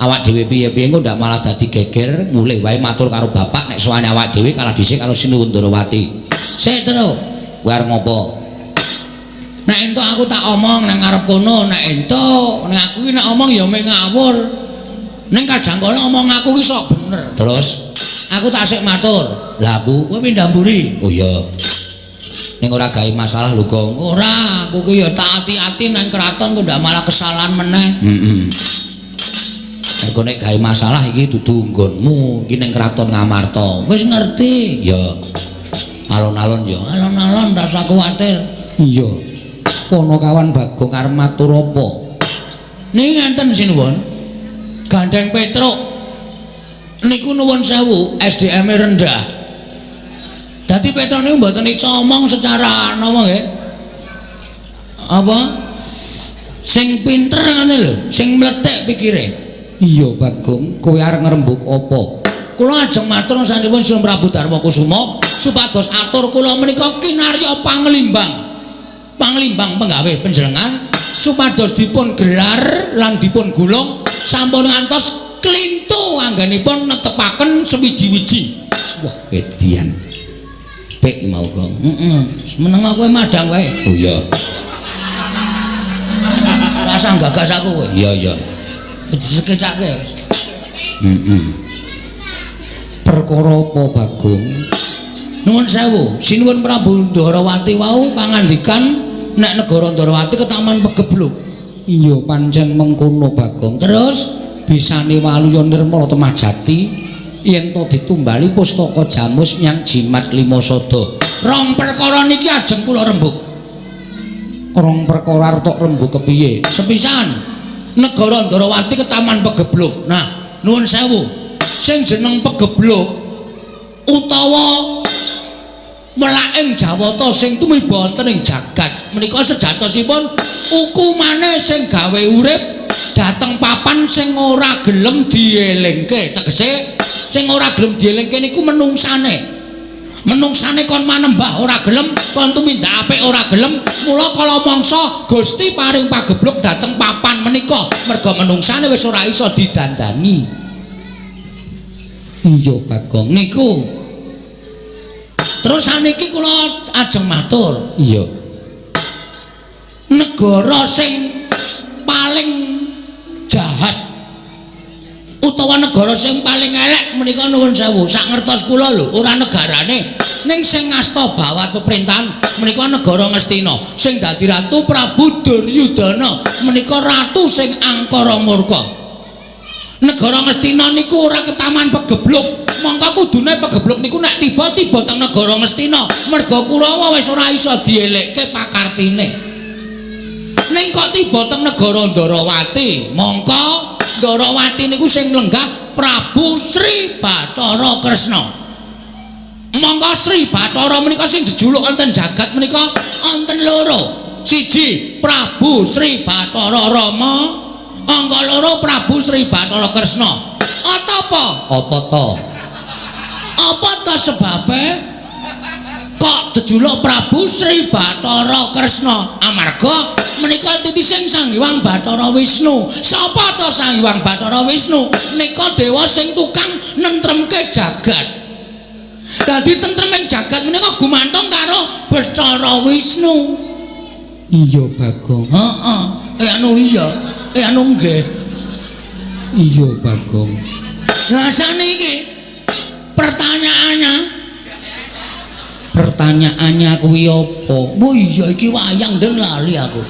awak dhewe piye-piye engko ndak malah dadi geger, mulih wae matur karo bapak nek sowane awak dhewe kalah dhisik karo Sinuwun Ndrawati. Sik, Tru. Kowe arep ngopo? Nek entuk aku tak omong nang ngarep kono, nek entuk, nek aku ki nek omong ya mek ngawur. Ning kadang kala omong aku ki sok bener. Terus aku tak sik matur. Lah aku kowe pindah mburi. Oh iya. Ning ora gawe masalah lho, Gong. Ora, aku ki ya tak ati-ati nang kraton kok ndak malah kesalahan meneh. Heeh. Mergo nek gawe masalah iki dudu nggonmu, iki ning kraton Ngamarta. Wis ngerti? Ya. Alon-alon ya. Alon-alon rasa kuwatir. Iya. Panakawan Bagong arep matur apa? Niki ngenten sinuwun. Gandeng Petruk niku nuwun sewu, SDM-e rendah. Dadi Petruk niku mboten iso omong secara napa nggih? Apa? Sing pinter ngene lho, sing mlethek pikire. Iya, Bagong, kowe arep ngrembug apa? Kula ajeng matur sanipun Sinuwun Prabu Darma Kusuma supados atur kula menika kinarya panglimbang. Panglimbang penggawe panjenengan supados dipun gelar lan dipun gulung sampun ngantos klintu anggenipun netepaken sewiji-wiji. Wah, edian. Pek mau, Gong. Heeh. Meneng kowe madang wae. Oh iya. Rasah gagas aku kowe. Iya, iya. Disekecake. Heeh. Perkara apa, Bagong? Nuwun sewu, Sinuwun Prabu Ndrawati wau pangandikan nek negara Ndrawati ketaman pegeblug. Iya, pancen mengkono, Bagong. Terus bisane waluya nirmala temah jati yen to ditumbali pustaka Jamus nyang Jimat Lima Sada. Rong perkara niki ajeng kula rembug. Rong perkara arep tok rembug kepiye? Sepisan, negara Ndrawati ketaman pegeblug. Nah, nuwun sewu, sing jeneng pegeblug utawa welaking Jawata sing tumiba wonten ing jagat menika sejatosipun hukumane sing gawe urip dhateng papan sing ora gelem dielingke. Tegese sing ora gelem dielingke niku menungsane. Menungsane kon manembah ora gelem, kon tumindak apik ora gelem. Mula kala mangsa Gusti paring pageblug dhateng papan menika merga menungsane wis ora iso didandani. Iya, Bagong, niku. Terus saniki kula ajeng matur. Iya. Negara sing paling jahat utawa negara sing paling elek menika nuwun sewu, sak ngertos kula lho, ora negarane, ning sing ngasta bawat pemerintahan menika negara Ngastina sing dadi ratu Prabu Duryudana menika ratu sing angkara murka. Negara Ngastina niku ora ketaman pegeblug, mongko kudune pegeblug niku nek tiba-tiba teng negara Ngastina merga Kurawa wis ora iso dielekke pakartine. Ning kok tiba teng negara Ndrawati, mongko Ndrawati niku sing lenggah Prabu Sri Bathara Kresna. Mongko Sri Bathara menika sing jejuluk wonten jagat menika wonten loro. Siji Prabu Sri Bathara Rama, angka loro Prabu Sri Bathara Kresna. Apa? Apa to? Apa to sebabe? Kok jejuluk Prabu Sri Bathara Kresna? Amarga menika titising Sang Hyang Bathara Wisnu. Sapa to Sang Hyang Bathara Wisnu? Nika dewa sing tukang nentremke jagat. Dadi tentreming jagat menika gumantung karo Bathara Wisnu. Iya, Bagong. Heeh. Anu iya. Anu nggih. Iya, Bagong. Lah saniki pertanyaannya pertanyaannya kuwi apa? Oh iya iki wayang ndeng lali aku.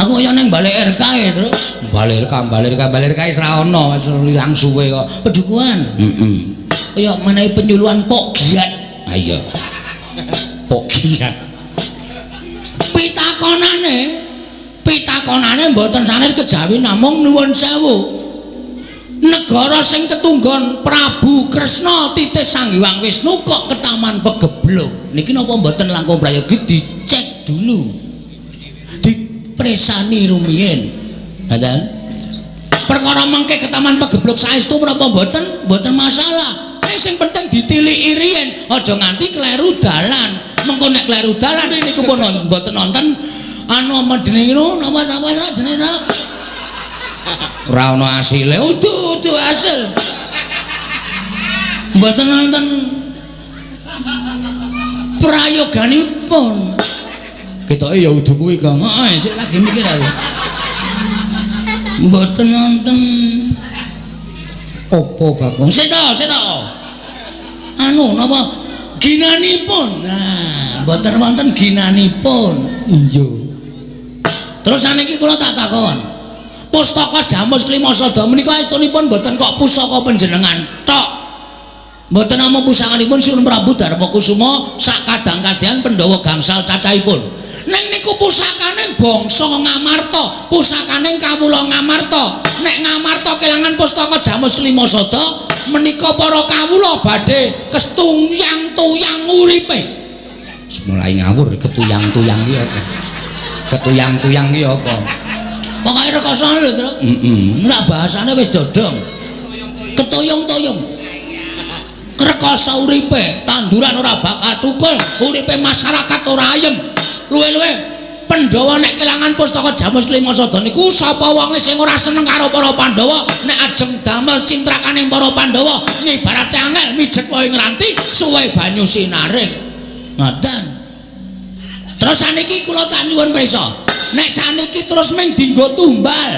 Aku kaya ning Balai RK ya, Truk. Balai RK, Balai RK, Balai RK wis ra ono, wis ilang suwe kok. Pedukuhan. Heeh. Kaya menehi penyuluhan Pok Giat. Ha iya. Pok Giat. Pitakonane, pitakonane mboten sanes kejawi namung nuwun sewu. Negara sing ketunggon Prabu Kresna titis Sang Hyang Wisnu kok ketaman pegebluk. Niki napa mboten langkung prayogi dicek dulu. Dipresani rumiyin. Ngoten. Perkara mengke ketaman pegebluk saestu menapa mboten? Mboten masalah. Ning sing penting ditiliki riyin, aja nganti kleru dalan. Mengko nek kleru dalan niku pun mboten nonton anu apa jenenge napa jenenge ora ana asile. Udu udu hasil. Mboten nonton prayoganipun. Ketoke ya udu kuwi, Kang. Heeh, sik lagi mikir aku. Mboten nonton Apa, Bagong? Sik to, sik to. Anu napa ginanipun. Nah, mboten wonten ginanipun. Iya. Terus saniki kula tak takon. Pustaka Jamus Klimasada menika estunipun mboten kok pusaka panjenengan tok. Mboten namung pusakanipun Sinuwun Prabu Darmakusuma sak kadang-kadang Pandhawa gangsal cacahipun. Ning niku pusakane bangsa Ngamarta, pusakane kawula Ngamarta. Nek Ngamarta kelangan pustaka Jamus Klimasada menika para kawula badhe kestuyang-tuyang uripe. Mulai ngawur ketuyang-tuyang iki apa? Ketuyang-tuyang iki apa? Pokoke rekoso lho, Truk. Heeh. Nek bahasane wis dodong. Ketuyung-tuyung. Rekoso uripe, tanduran ora bakal tukul, uripe masyarakat ora ayem. Luwe-luwe Pandhawa nek kelangan pustaka Jamus Klimasada niku sapa wonge sing ora seneng karo para Pandhawa nek ajeng damel cintrakaning para Pandhawa ngibarate angel mijet wae ngranti suwe banyu sinaring. Ngoten. Terus saniki kula tak nyuwun prisa. Nek saniki terus ming dinggo tumbal.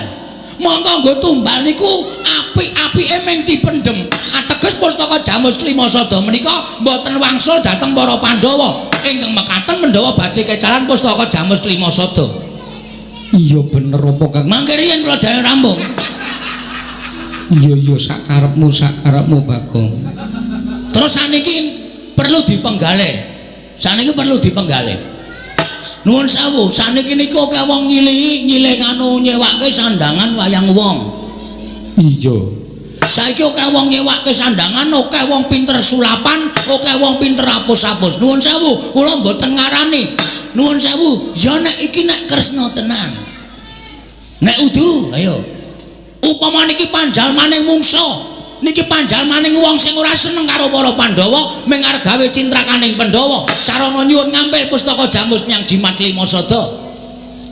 Mongko nggo tumbal niku apik-apike ming dipendhem. Ateges pustaka Jamus Klimasada menika mboten wangsul dhateng para Pandhawa. Ingkang mekaten Pandhawa badhe kecalan pustaka Jamus Klimasada. Iya bener apa, Kang? Mangke riyen kula dhewe rampung. Iya iya sakarepmu sakarepmu Bagong. Terus saniki perlu dipenggalih. Saniki perlu dipenggalih. Nuwun sewu, saniki niku akeh wong nyilihi nyilih anu nyewake sandangan wayang wong. Iya. Saiki akeh wong nyewake sandangan, akeh wong pinter sulapan, akeh wong pinter apus-apus. Nuwun sewu, kula mboten ngarani. Nuwun sewu, ya nek iki nek Kresna tenan. Nek udu, ayo. Upama niki panjalmaning mungsa, niki panjalmaning wong sing ora seneng karo para Pandhawa, ming arep gawe cintrakaning Pandhawa, sarana nyuwun ngampil pustaka Jamus nyang Jimat Klimasada.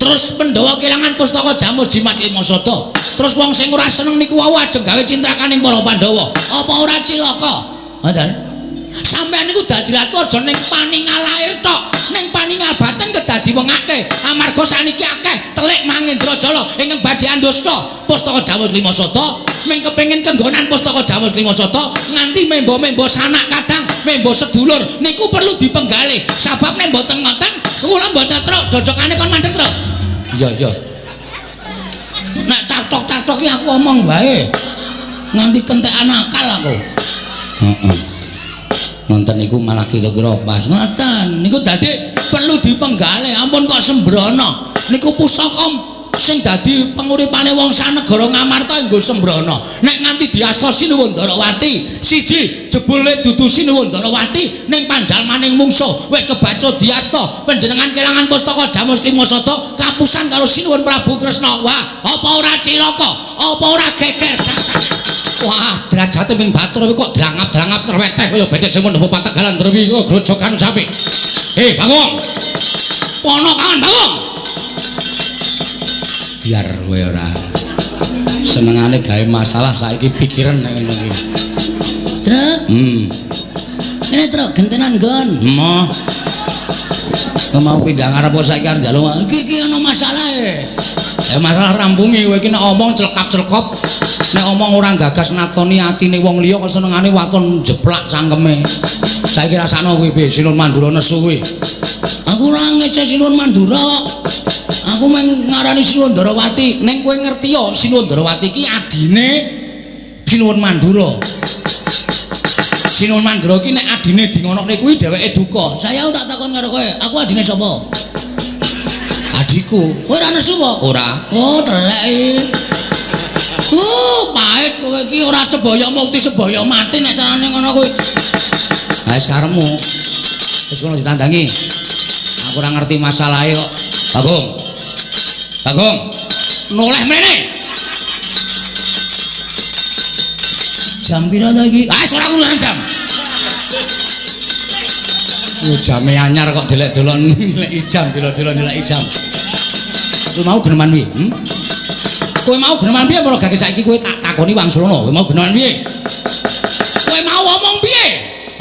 Terus Pandhawa kelangan pustaka Jamus Jimat Klimasada. Terus wong sing ora seneng niku wau ajeng gawe cintrakaning para Pandhawa. Apa ora cilaka? Ngoten. Sampeyan niku dadi ratu aja ning paningal lair tok, ning paningal batin kedah diwengake. Amarga saniki akeh telik Mangendrajala ingkang badhe andusta pustaka Jamus Klimasada, ming kepengin kenggonan pustaka Jamus Klimasada nganti membo-membo sanak kadang, membo sedulur niku perlu dipenggalih. Sabab nek mboten ngoten, kula mboten truk jojokane kon mandek truk. Iya iya. Nek tak-tok-tak-tok iki aku omong wae. Nganti kentekan akal aku. Heeh. Ngonten niku malah kira-kira pas. Ngoten niku dadi perlu dipenggalih. Ampun kok sembrono. Niku pusaka sing dadi penguripane wong sanegara Ngamarta nggo sembrono. Nek nganti diasta Sinuwun Darawati, siji jebule dudu Sinuwun Darawati ning panjalmaning mungsuh wis kebaca diasta panjenengan kelangan pustaka Jamus Klimasada kapusan karo Sinuwun Prabu Kresna. Wah, apa ora cilaka? Apa ora geger? Wah, derajate ping batur kok drangap-drangap nreweteh kaya becek sing mendhepo pategalan drewi kaya grojogan sapi. Hei, Bagong. Pono kawan, Bagong. Biar kowe ora senengane gawe masalah saiki pikiran nek ngono iki. Truk, Kene truk gentenan nggon. Emoh. Kowe mau pindah ngarep kok saiki arep njaluk. Iki iki ana masalahe. Ya masalah rampungi kowe iki nek omong celekap-celekop, nek omong ora gagas natoni atine wong liya kok senengane waton jeplak cangkeme. Saiki rasakno kowe piye Sinuwun Mandura nesu kowe. Aku ora ngece Sinuwun Mandura kok. Aku mung ngarani Sinuwun Ndarawati, ning kowe ngerti ya Sinuwun Ndarawati iki adine Sinuwun Mandura. Sinuwun Mandura iki nek adine di ngonokne kuwi dheweke duka. Saya tak takon karo kowe, aku adine sapa? Adikku. Kowe ora nesu apa? Ora. Oh, telek iki. Pahit kowe iki ora sebaya mukti sebaya mati nek carane ngono kuwi. Ha wis karepmu. Wis kono ditandangi. Aku ora ngerti masalahe kok. Bagong. Bagong. Noleh mrene. Jam pira ta iki? Ah, wis ora urusan jam. Yo jame anyar kok delek-delok nilai jam, delok-delok nilai jam. Kowe mau geneman piye? Kowe mau geneman piye para gage saiki kowe tak takoni wangsulana. Kowe mau geneman piye? Kowe mau omong piye?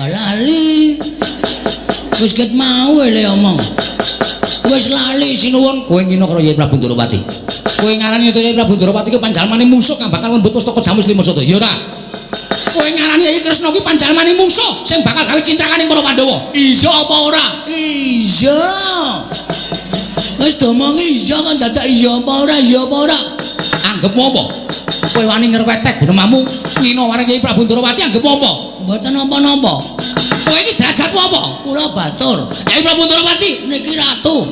Lali. Wis ket mau le omong. Wis lali sinuwun kowe ngino karo Yai Prabu Ndorowati. Kowe ngarani Yai Prabu Ndorowati ki panjalmane musuh kang bakal lembut pustaka Jamus Lima Sada. Ya ora? Kowe ngarani Yai Kresna ki panjalmane musuh sing bakal gawe cintrakaning para Pandhawa. Iya apa ora? Iya. Wis domongi iya kan dadak iya apa ora? Iya apa ora? Anggepmu apa? Kowe wani ngreweteh gunemamu ngino marang Yai Prabu Ndorowati anggepmu apa? Mboten napa-napa. Kowe iki derajatmu apa? Kula batur. Yai Prabu Ndorowati niki ratu.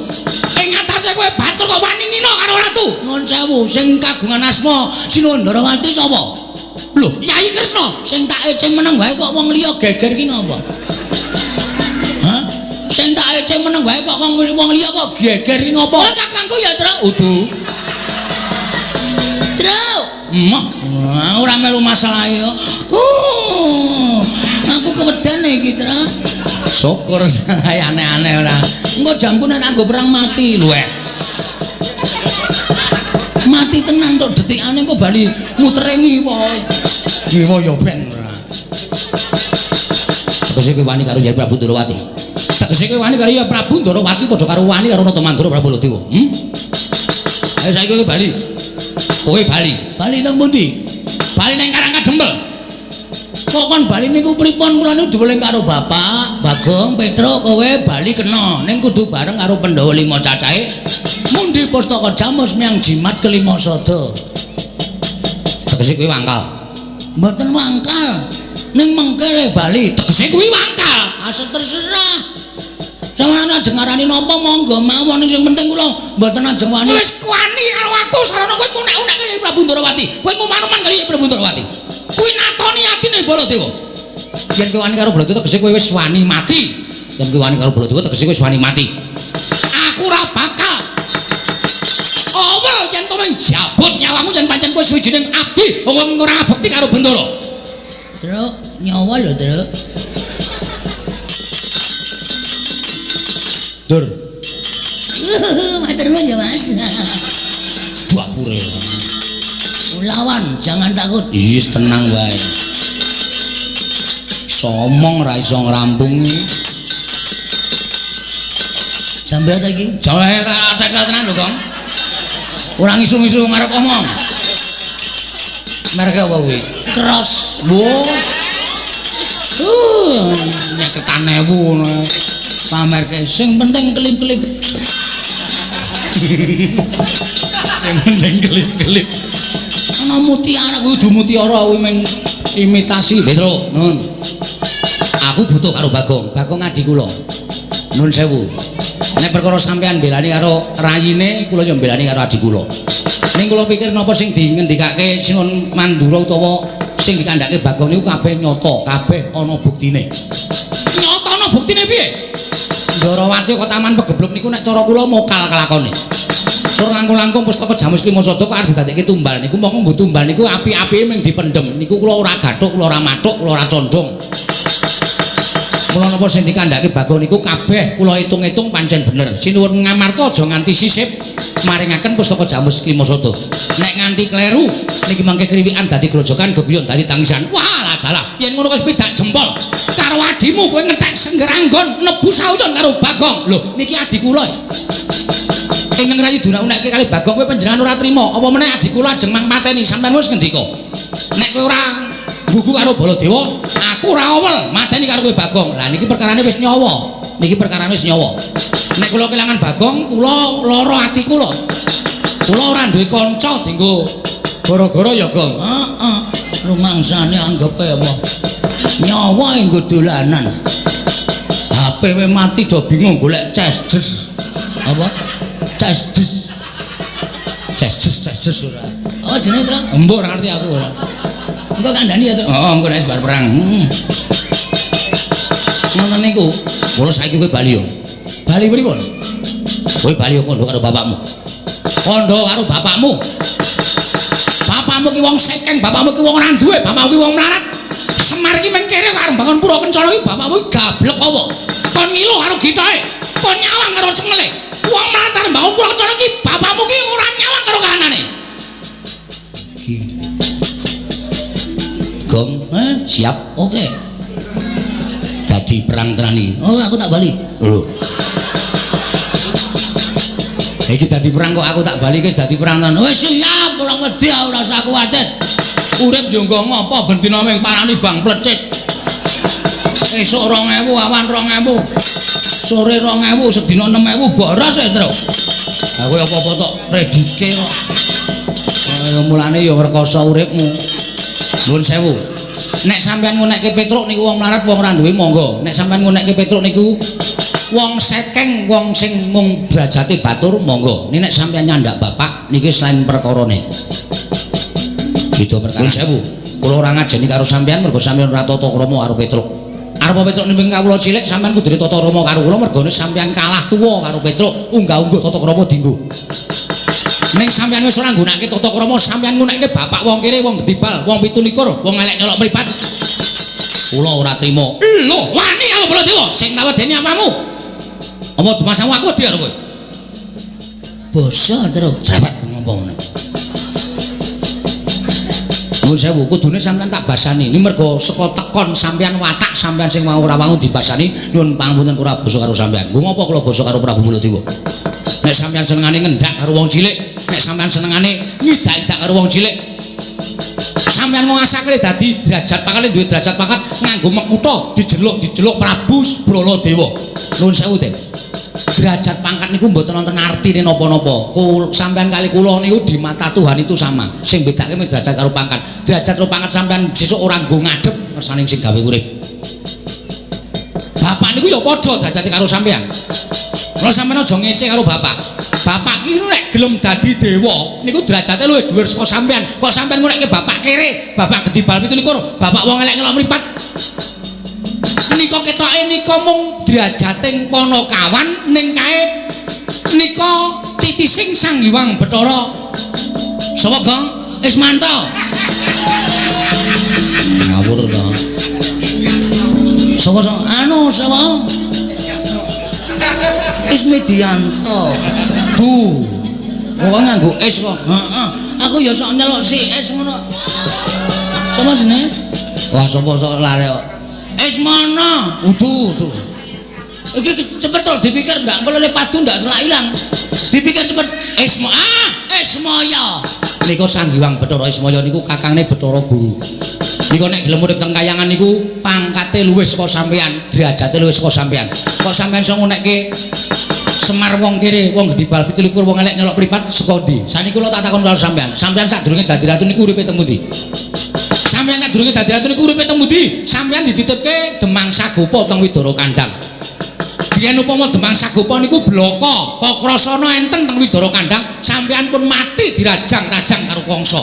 Ing atase kowe batur kok wani ngino karo ratu? Nuwun sewu, sing kagungan asma Sinuwun Ndorowati sapa? Lho, Yai Kresna sing tak ece meneng wae kok wong liya geger ki ngapa? Hah? Sing tak ece meneng wae kok wong liya kok geger ki ngapa? Ora kakangku ya, Truk. Udu. Truk. Emoh, ora melu masalah ya. Aku keweden iki, Truk. Syukur aneh-aneh ora. Engko jamku nek nganggo perang mati lho. Mati tenan tok detikane engko bali mutere ngiwa. Ngiwa ya ben ora. Tegese kowe wani karo Yai Prabu Ndorowati. Tegese kowe wani karo Yai Prabu Ndorowati padha karo wani karo Nata Mandura Prabu Baladewa. Ayo saiki kowe bali. Kowe bali. Bali teng pundi? Bali nang Karang Kadempel. Kok kon bali niku pripun? Kula niku diweling karo Bapak Bagong Petruk kowe bali kena ning kudu bareng karo Pandhawa 5 cacahe mundi pustaka Jamus miang jimat kelima sada. Tegese kuwi wangkal. Mboten wangkal. Ning mengkele bali. Tegese kuwi wangkal. Asa terserah. Sampeyan ajeng ngarani napa monggo mawon sing penting kula mboten ajeng wani. Wis wani karo aku sarana kowe ngunek-unekke Yai Prabu Ndorowati. Kowe nguman-uman karo Yai Prabu Ndorowati. Kuwi natoni atine Baladewa. Yen kowe wani karo Baladewa tegese kowe wis wani mati. Yen kowe wani karo Baladewa tegese kowe wis wani mati. Aku ora bakal awel yen kowe njabut nyawamu yen pancen kowe suwijining abdi wong ora ngabekti karo Bendara. Truk, nyawa lho, Truk. Dur. Matur nuwun ya, Mas. Dapure. Lawan, jangan takut. Wis tenang wae. Somong ra iso ngrampungi. Jam berapa iki? Jam tak tenan lho, Kong. Ora ngisu-ngisu ngarep omong. Merek apa kuwi? Cross. Wo. 50.000 ngono. Pamerke sing penting kelip-kelip. Sing penting kelip-kelip. Ana mutiara kuwi kudu mutiara kuwi mung imitasi. Petro, nun. Aku butuh karo Bagong. Bagong adi kula. Nun sewu. Nek perkara sampean belani karo rayine, kula yo belani karo adi kula. Ning kula pikir napa sing dingendikake Sinuwun Mandura utawa sing dikandhake Bagong niku kabeh nyata, kabeh ana buktine. Nyata ana buktine piye? Ndorowati kok taman pegebluk niku nek cara kula mokal kelakone. Tur langkung-langkung pustaka Jamus Klimasada kok arep didadekke tumbal niku monggo nggo tumbal niku api-apike mung dipendhem. Niku kula ora gathuk, kula ora mathuk, kula ora condong. Mula napa sing dikandhake Bagong niku kabeh kula hitung-hitung pancen bener. Sinuwun ngamarta aja nganti sisip maringaken pustaka Jamus Klimasada. Nek nganti kleru niki mangke kriwikan dadi grojokan geguyon dadi tangisan. Wah, dalah yen ngono wis pidak jempol. Karo adimu kowe ngethek sengger anggon nebu sauyon karo Bagong. Lho, niki adi kula. Ingkang rayi dunak-unakke kali Bagong kowe panjenengan ora trima. Apa meneh adi kula ajeng mang pateni sampean wis ngendika. Nek kowe ora gugu karo Baladewa, aku ora awel mateni karo kowe Bagong. Lah niki perkarane wis nyawa. Niki perkarane wis nyawa. Nek kula kelangan Bagong, kula lara ati kula. Kula ora duwe kanca dienggo gara-gara ya, Gong. Heeh. Rumangsane anggepe apa? Nyawa nggo dolanan. HP we mati do bingung golek ces-jes. Apa? Ces-jes. Ces-jes, ces-jes ora. Oh, jenenge, Tru? Mbok ora ngerti aku ora. Engko kandhani ya, Tru. Heeh, engko nek bar perang. Ngono niku. Mula saiki kowe bali yo. Bali pripun? Kowe bali yo kandha karo bapakmu. Kandha karo bapakmu. Bapakmu ki wong sekeng, bapakmu ki wong ora duwe, bapakmu ki wong melarat. Semar ki men kere karo bangun pura kencana ki bapakmu ki gablek apa? Kon ngilo karo gitae, kon nyawang karo cengele. Wong melarat karo bangun pura kencana ki bapakmu ki ora nyawang karo kahanane. Ki. Gong, Eh, siap. Oke. Dadi perang tenan iki. Oh, aku tak bali. Lho. Iki dadi perang kok aku tak bali wis dadi perang tenan. Wis siap, ora wedi ora usah kuwatir. Urip yo nggo ngopo ben dina ming parani bang plecit. Esuk 2000, awan 2000. Sore 2000, sedina 6000 boros e, Tru. Lah kowe apa-apa tok redike kok. Kaya mulane ya rekoso uripmu. Nuwun sewu. Nek sampean ngunekke Petruk niku wong melarat wong ora duwe monggo. Nek sampean ngunekke Petruk niku wong sekeng, wong sing mung derajate batur monggo. Nek sampean nyandak bapak niki selain perkarane. Beda perkara. Nuwun sewu. Kula ora ngajeni karo sampean mergo sampean ora tata krama karo Petruk. Arep Petruk nimping kawula cilik sampean kudune tata krama karo kula mergone sampean kalah tuwa karo Petruk, unggah-ungguh tata krama dienggo. Ning sampean wis ora nggunakake tata krama, sampean nggunakake bapak wong kere, wong gedibal, wong 27, wong elek nyolok mripat. Kula ora trima. Lho, wani karo Baladewa sing nawedeni apamu? Apa dumasamu aku wedi karo kowe? Basa, Tru. Cerewet ngomong ngono. Nuwun sewu, kudune sampean tak basani. Ini mergo saka tekon sampean watak sampean sing mau ora wangun dibasani, nyuwun pangapunten ora basa karo sampean. Nggo ngopo kula basa karo Prabu Baladewa? Nek sampean senengane ngendak karo wong cilik, nek sampean senengane ngidak-idak karo wong cilik, sampean wong asakre dadi derajat pangkat duwe derajat pangkat nganggo mekutha dijeluk-dijeluk Prabu Baladewa. Nuwun sewu, Den. Derajat pangkat niku mboten wonten artine napa-napa. Sampean kali kula niku di mata Tuhan itu sama. Sing bedake mung derajat karo pangkat. Derajat karo pangkat sampean sesuk ora nggo ngadhep ngersane sing gawe urip. Bapak niku ya padha derajate karo sampean. Mula sampean aja ngece karo bapak. Bapak ki nek gelem dadi dewa niku derajate luwih dhuwur saka sampean. Kok sampean ngunekke bapak kere, bapak gedibal 27, bapak wong elek nyelok mripat. Nika ketoke nika mung derajating panakawan ning kae nika titising Sang Hyang Bathara. Sapa, Gong? Ismanto. Ngawur to. Sapa sapa? Anu sapa? Ismidianto. Du. Wong nganggo es kok. Heeh. Aku ya sok nyeluk si es ngono. Sapa jenenge? Wah, sapa sok lare kok. Ismono. Udu, udu. Iki cepet to dipikir ndak engko lele padu ndak selak ilang. Dipikir cepet. Ismo ah, Ismoyo. Nika Sang Hyang Bathara Ismaya niku kakangne Bathara Guru. Nika nek gelem urip teng kayangan niku pangkate luwih saka sampean, derajate luwih saka sampean. Kok sampean iso ngunekke Semar wong kere, wong gedibal 27, wong elek nyelok mripat saka ndi? Saniki kula tak takon karo sampean. Sampean sadurunge dadi ratu niku uripe teng pundi? Sampean sadurunge dadi ratu niku uripe teng pundi? Sampean dititipke Demang Sagopa teng Widara Kandang. Biyen upama Demang Sagopa niku blaka, Kakrasana enten teng Widara Kandang, sampean pun mati dirajang-rajang karo Kangsa.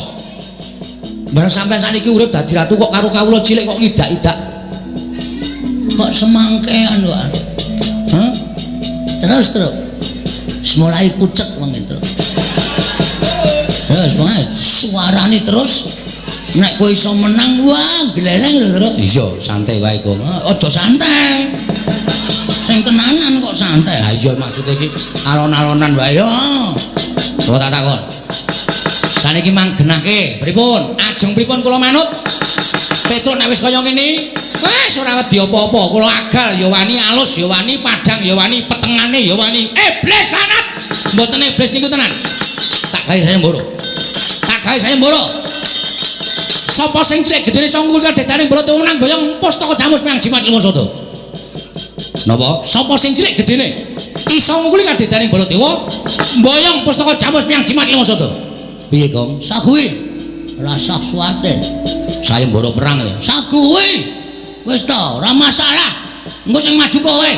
Bareng sampean sakniki urip dadi ratu kok karo kawula cilik kok ngidak-idak. Kok semangkean kok. Hah? Terus terus. Mulai pucet wong itu. Wis pokoke suarane terus nek kowe iso menang wah gleleng lho, Truk. Iya, santai wae kok. Aja santai. Sing tenanan kok santai. Ha iya maksude iki alon-alonan wae yo. Kok tak takon. Saniki manggenahke pripun? Ajeng pripun kula manut? Petruk nek wis kaya ngene, wis ora wedi apa-apa. Kula agal ya wani, alus ya wani, padhang ya wani, petengane ya wani. Iblis lanat. Mboten iblis niku tenan. Tak gawe sayembara. Tak gawe sayembara. Sapa sing cilik gedene iso ngungkul kadetane Baladewa menang boyong pustaka Jamus nang Jimat Lima Sada. Napa? Sapa sing cilik gedene iso ngungkuli kadetane Baladewa mboyong pustaka Jamus nang Jimat Lima Sada? Piye, Gong? Saguwi. Rasah suwate. Sayembara perang ya. Saguwi. Wis ta, ora masalah. Engko sing maju kowe.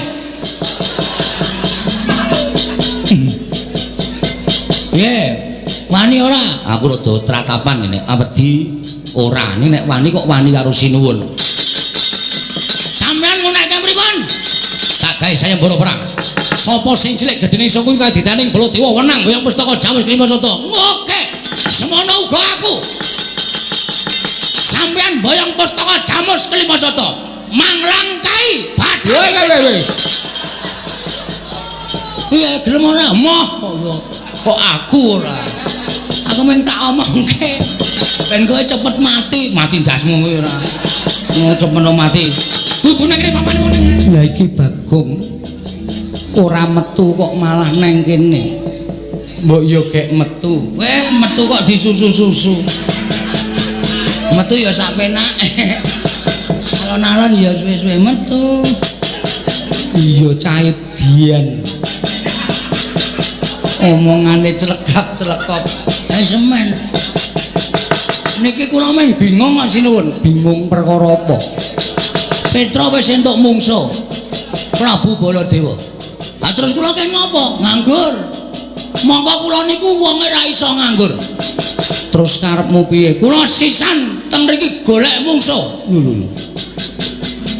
Piye? Wani ora? Aku rada tratapan ngene. Awedi ora. Nek wani kok wani karo sinuwun. Sampeyan ngunekke pripun? Tak gawe sayembara perang. Sapa sing cilik gedene iso kuwi kaditaning Baladewa wenang boyong pustaka Jamus Lima Sada. Oke. Semono uga aku. Sampeyan boyong pustaka Jamus Kelima Sada. Manglangkai badhe. Weh. Piye gelem ora? Moh kok ya. Kok aku ora. Aku mung tak omongke ben kowe cepet mati. Mati ndasmu kowe ora. Ngono cepet mati. Dudu nang kene papane wong. Lah iki Bagong ora metu kok malah neng kene. Mbok yo gek metu. Weh, metu kok disusu-susu. Metu ya sak penake. Alon-alon ya suwe-suwe metu. Iya cah dian. Omongane clekap-clekop. Semen. Niki kula mung bingung kok sinuwun. Bingung perkara apa? Petra wis entuk mungsuh. Prabu Baladewa. Ha terus kula ken ngopo? Nganggur. Mongko kula niku wonge ra iso nganggur. Terus karepmu piye? Kula sisan teng mriki golek mungsuh. Lho lho.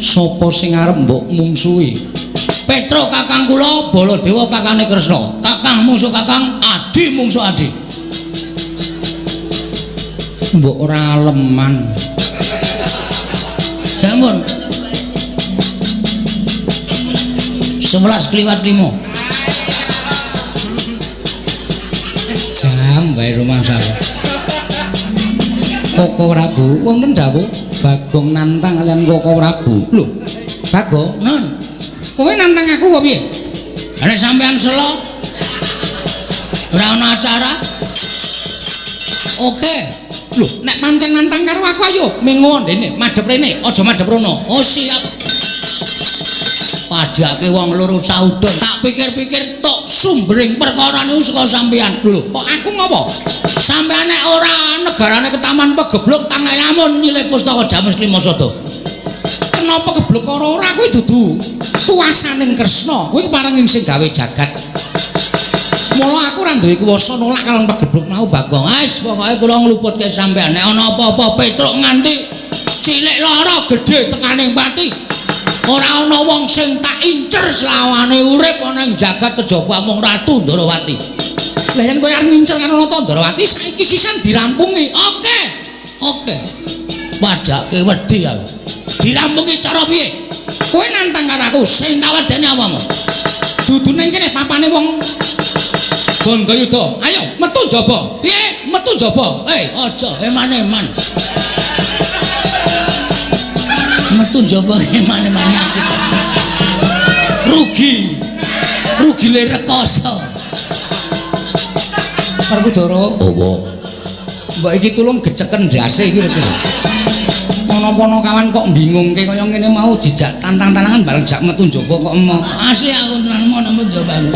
Sapa sing arep mbok mungsuhi? Petra kakang kula, Baladewa kakane Kresna. Kakang mungsuh kakang, adi mungsuh adi. Mbok ora aleman. Sampun. 11:05. Jam wae rumangsaku. Koko Prabu, wonten dawuh Bagong nantang kalian Koko Prabu. Lho, Bagong, nun. Kowe nantang aku apa piye? Nek sampean selo ora ana acara. Oke. Lho, nek pancen nantang karo aku ayo mengo ndene, madhep rene, aja madhep rono. Oh, siap. Padhake wong loro saudon. Tak pikir-pikir tok sumbering perkara niku saka sampeyan. Lho, kok aku ngopo? Sampeyan nek ora negarane ketaman pegebluk tangi lamun nyilih pustaka Jamus Lima Sada. Kenapa gebluk ora ora kuwi dudu kuwasaning Kresna. Kuwi keparenging sing gawe jagat. Mula aku ora duwe kuwasa nolak kalon pegebluk mau Bagong. Wis pokoke kula ngluputke sampeyan. Nek ana apa-apa Petruk nganti cilik lara gedhe tekaning pati. Ora ana wong sing tak incer selawane urip ana ing jagat kejaba mung Ratu Ndorowati. Lah yen kowe arep ngincer karo Nata Ndorowati saiki sisan dirampungi. Oke. Oke. Padhake wedi aku. Dirampungi cara piye? Kowe nantang karo aku sing tak wedeni apamu? Dudu ning kene papane wong Bandayuda. Ayo metu njaba. Piye? Metu njaba. Aja eman-eman. Metu njaba eman-eman nyakit. Rugi. Rugi le rekoso. Werkudara. Apa? Mbok iki tulung geceken ndase iki lho. Ana-ana kawan kok bingungke kaya ngene mau jejak tantang-tantangan bareng jak metu njaba kok emoh. Asli aku tenan mau nemu njaba aku.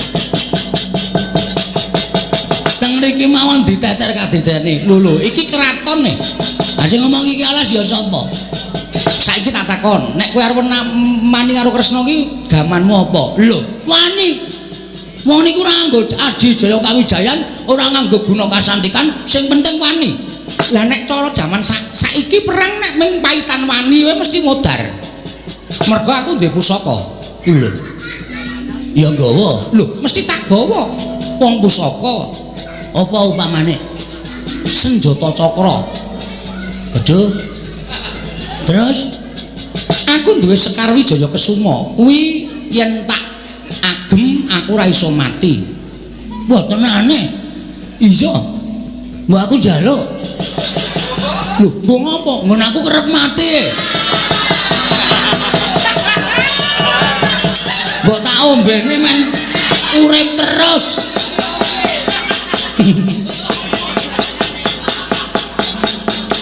Teng mriki mawon diteter kadidene. Lho lho, iki kraton e. Ha sing ngomong iki alas ya sapa? Saiki tak takon, nek kowe arep mani karo Kresna ki gamanmu apa? Lho, wani. Wong niku ora nganggo aji jaya kawijayan, ora nganggo guna kasantikan, sing penting wani. Lah nek cara jaman saiki perang nek ming paitan wani wae mesti modar. Mergo aku duwe pusaka. Lho. Ya nggawa. Lho, mesti tak gawa. Wong pusaka. Apa upamane? Senjata cakra. Aduh. Terus aku duwe Sekar Wijaya Kesuma. Kuwi yen tak agem aku ora iso mati. Wah, tenane. Iya. Mbok aku njaluk. Lho, nggo ngopo? Nggon aku kerep mati. Mbok tak ombene men urip terus.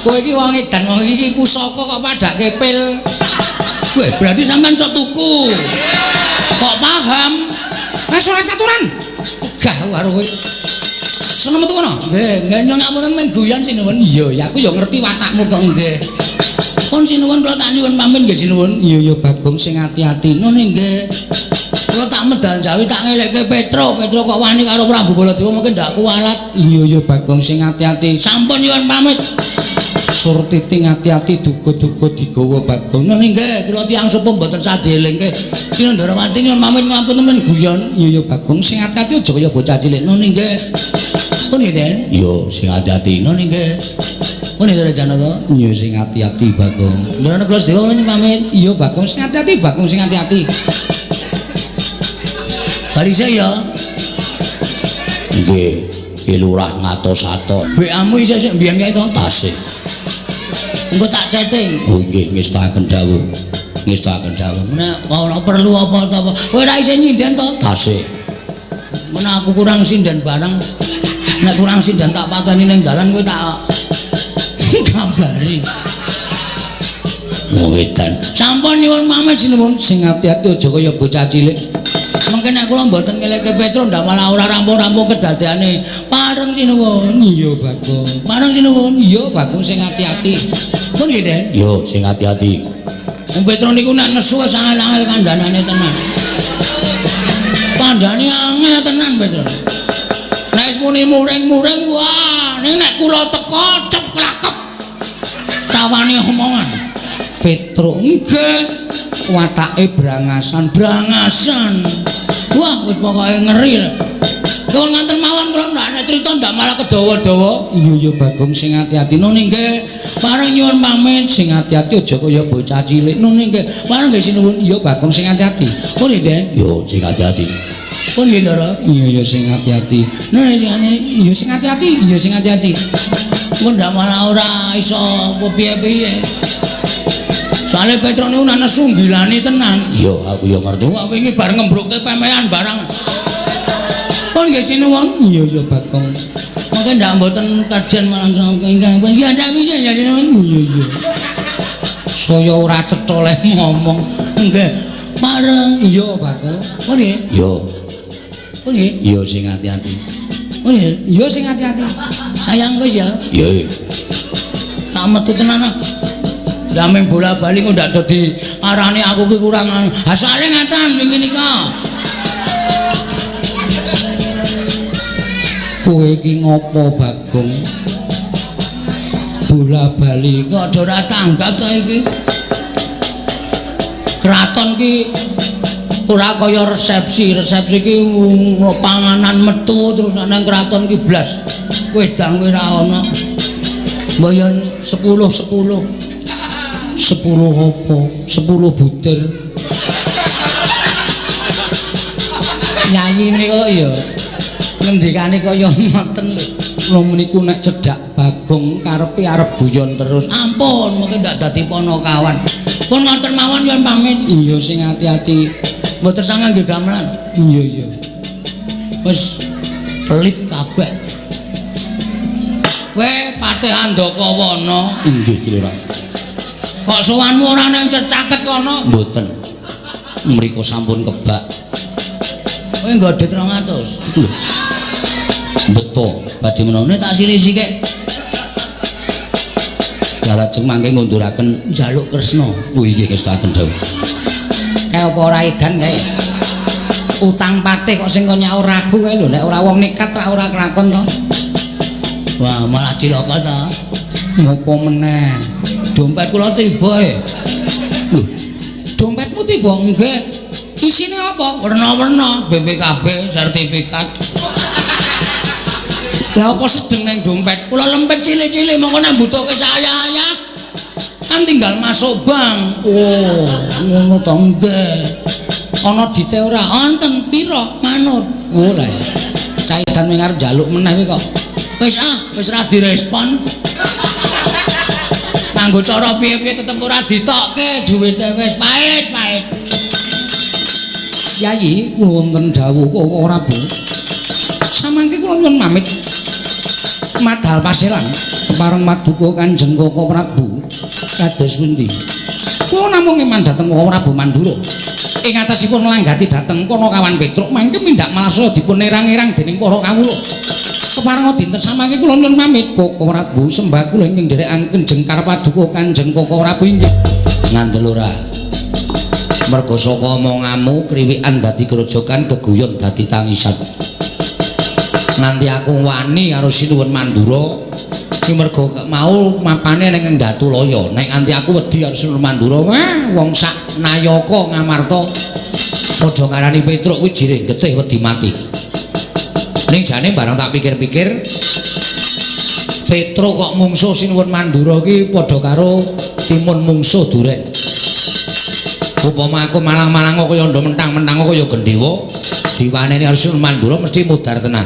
Kowe iki wong edan, wong iki pusaka kok padake pil. Weh, berarti sampean sok tuku. Kok paham? Wes ora caturan. Gah karo kowe. Sono metu kono. Nggih, nggih nyuwun ngapunten men guyon sinuwun. Iya, ya aku ya ngerti watakmu kok nggih. Pun sinuwun kula tak nyuwun pamit nggih sinuwun. Iya ya Bagong sing ati-ati. Nun nggih. Kula tak medal Jawi tak ngelekke Petro. Petro kok wani karo Prabu Baladewa mungkin ndak kualat. Iya ya Bagong sing ati-ati. Sampun nyuwun pamit. Surtiti ati-ati duga-duga digawa Bagong. Nun nggih, kula tiyang sepuh mboten sadhelingke. Sinandarawati nyuwun pamit ngapunten men guyon. Iya ya Bagong sing ati-ati aja kaya bocah cilik. Nun nggih. Pun nggih, Den? Iya, sing ati-ati. Nun nggih. Pun nggih Janaka? Iya sing ati-ati Bagong. Ndara kula sedewa nyuwun pamit. Iya Bagong sing ati-ati, Bagong sing ati-ati. Barise ya. Nggih, Ki Lurah ngatos-atos. WA-mu isih sik mbiyen kae to? Tasih. Engko tak chatting. Oh nggih, ngestakaken dawuh. Ngestakaken dawuh. Nek ora perlu apa ta apa. Kowe ora isih nyinden to? Tasih. Men aku kurang sinden barang. Nek kurang sinden tak pateni ning dalan kowe tak kabari. Wong edan. Sampun nyuwun pamit sinuwun sing ati-ati aja kaya bocah cilik. Mungkin nek kula mboten ngeleke Petro ndak malah ora rampung-rampung kedadeane. Pareng sinuwun. Iya Bagong. Pareng sinuwun. Iya Bagong sing ati-ati. Pun nggih, Den? Iya, sing ati-ati. Wong Petro niku nek nesu wis angel-angel kandhanane tenan. Kandhane angel tenan Petro. Nek wis muni muring-muring wah, ning nek kula teko cep klakep. Tawane omongan. Petro nggih watake brangasan, brangasan. Wah, wis pokoke ngeri. Kula nganten mawon kula ndak nek crita ndak malah kedawa-dawa. Iya ya Bagong sing ati-ati. Nun nggih. Pareng nyuwun pamit sing ati-ati aja kaya bocah cilik. Nun nggih. Pareng nggih sinuwun. Iya Bagong sing ati-ati. Pun nggih, Den? Yo sing ati-ati. Pun nggih, Ndara? Iya ya sing ati-ati. Nun sing ati. Iya sing ati-ati. Iya sing ati-ati. Pun ndak malah ora iso piye-piye. Soale Petro niku nek nesu nggilani tenan. Iya, aku ya ngerti. Wah, wingi bar ngembrukke pemean barang. Pun nggih sinuwun. Iya ya Bagong. Mungkin ndak mboten kajen malam ingkang pun siap ya sinuwun. Iya iya. Saya ora cetha leh ngomong. Nggih. Pareng. Iya Bagong. Pun nggih. Iya. Pun nggih. Iya sing ati-ati. Pun nggih. Iya sing ati-ati. Sayang wis ya. Iya. Tak metu tenan ah. Lah bola bali kok ndak dadi arane aku ki kurang. Ha soalé ngaten wingi nika. Kowe iki ngopo Bagong? Bola bali kok ora tanggap ta iki. Kraton ki ora kaya resepsi. Resepsi ki panganan metu terus nang kraton ki blas. Wedang kuwi ora ana. Mboyon 10-10. 10 apa? 10 butir. Nyanyi menika ya ngendikane kaya ngoten lho. Kula meniku nek cedhak Bagong karepe arep guyon terus. Ampun, mungkin ndak dadi ponokawan. Pun ngoten mawon nyuwun pamit. Iya sing ati-ati. Mboten sangang nggih gamelan. Iya iya. Wis pelit kabeh. Kowe Patih Andakawana. Inggih, Ki Lurah. Kok sowanmu ora nang caket kono? Mboten. Mriku sampun kebak. Kowe nggo dit 200. Lho. Beto, badhe menone tak silih sithik. Lajeng mangke ngunduraken njaluk Kresna. Oh inggih ngestakaken dawuh. Kae apa ora edan kae? Utang patih kok sing kon nyaur aku kae lho, nek ora wong nekat ra ora kelakon to. Wah, malah cilaka ta. Ngopo meneh? Dompet kula tiba e. Lho, dompetmu tiba? Nggih. Isine apa? Werna-werna, BPKB, sertifikat. Lah apa sedeng nang dompet? Kula lempet cilik-cilik mongko nek mbutuhke saya-saya kan tinggal masuk bank. Oh, ngono to nggih. Ana dite ora? Wonten pira? Manut. Oh lah. Caidan wing arep njaluk meneh kuwi kok. Wis ah, wis ora direspon. Nganggo cara piye-piye tetep ora ditokke, duwite wis pahit-pahit. Yayi, kula wonten dawuh kok ora, Bu. Samangke kula nyuwun pamit. Madal paselan kepareng maduka Kanjeng Koko Prabu kados pundi. Kula namung eman dhateng Koko Prabu Mandura. Ing atasipun nglanggati dhateng Panakawan Petruk mangke mindak malasaya dipun erang-erang dening para kawula. Kepareng dinten samangke kula nyuwun pamit Koko Prabu sembah kula ingkang nderekaken jengkar paduka Kanjeng Koko Prabu inggih. Ngandel ora? Merga saka omonganmu kriwikan dadi grojogan geguyon dadi tangisan. Nganti aku wani karo Sinuwun Mandura iki merga mau mapane ning Ndatulaya. Nek nganti aku wedi karo Sinuwun Mandura, wah wong sak nayaka Ngamarta padha ngarani Petruk kuwi jirih getih wedi mati. Ning jane barang tak pikir-pikir Petruk kok mungsuh Sinuwun Mandura iki padha karo timun mungsuh duren. Upama aku malang-malang kaya ndho mentang-mentang kaya gendhewa diwaneni karo Sinuwun Mandura mesti mudhar tenan.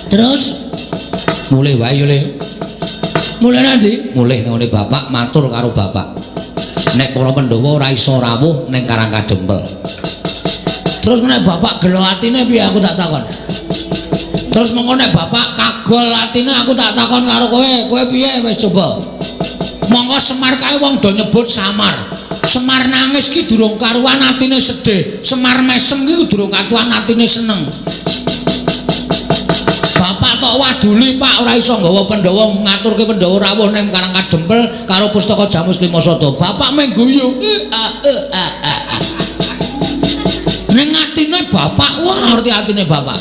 Terus mulih wae yo Le. Mulih nanti? Mulih nang ngene bapak matur karo bapak. Nek para Pandhawa ora iso rawuh ning Karang Kadempel. Terus nek bapak gelo atine piye aku tak takon. Terus mengko nek bapak kagol atine aku tak takon karo kowe, kowe piye wis coba. Monggo Semar kae wong do nyebut Samar. Semar nangis ki durung karuan atine sedih. Semar mesem ki durung karuan atine seneng. Bapak tok waduli Pak ora iso nggawa Pandhawa ngaturke Pandhawa rawuh ning Karang Kadempel karo pustaka Jamus Lima Sada. Bapak mung guyu. Ning atine bapak wah ngerti atine bapak.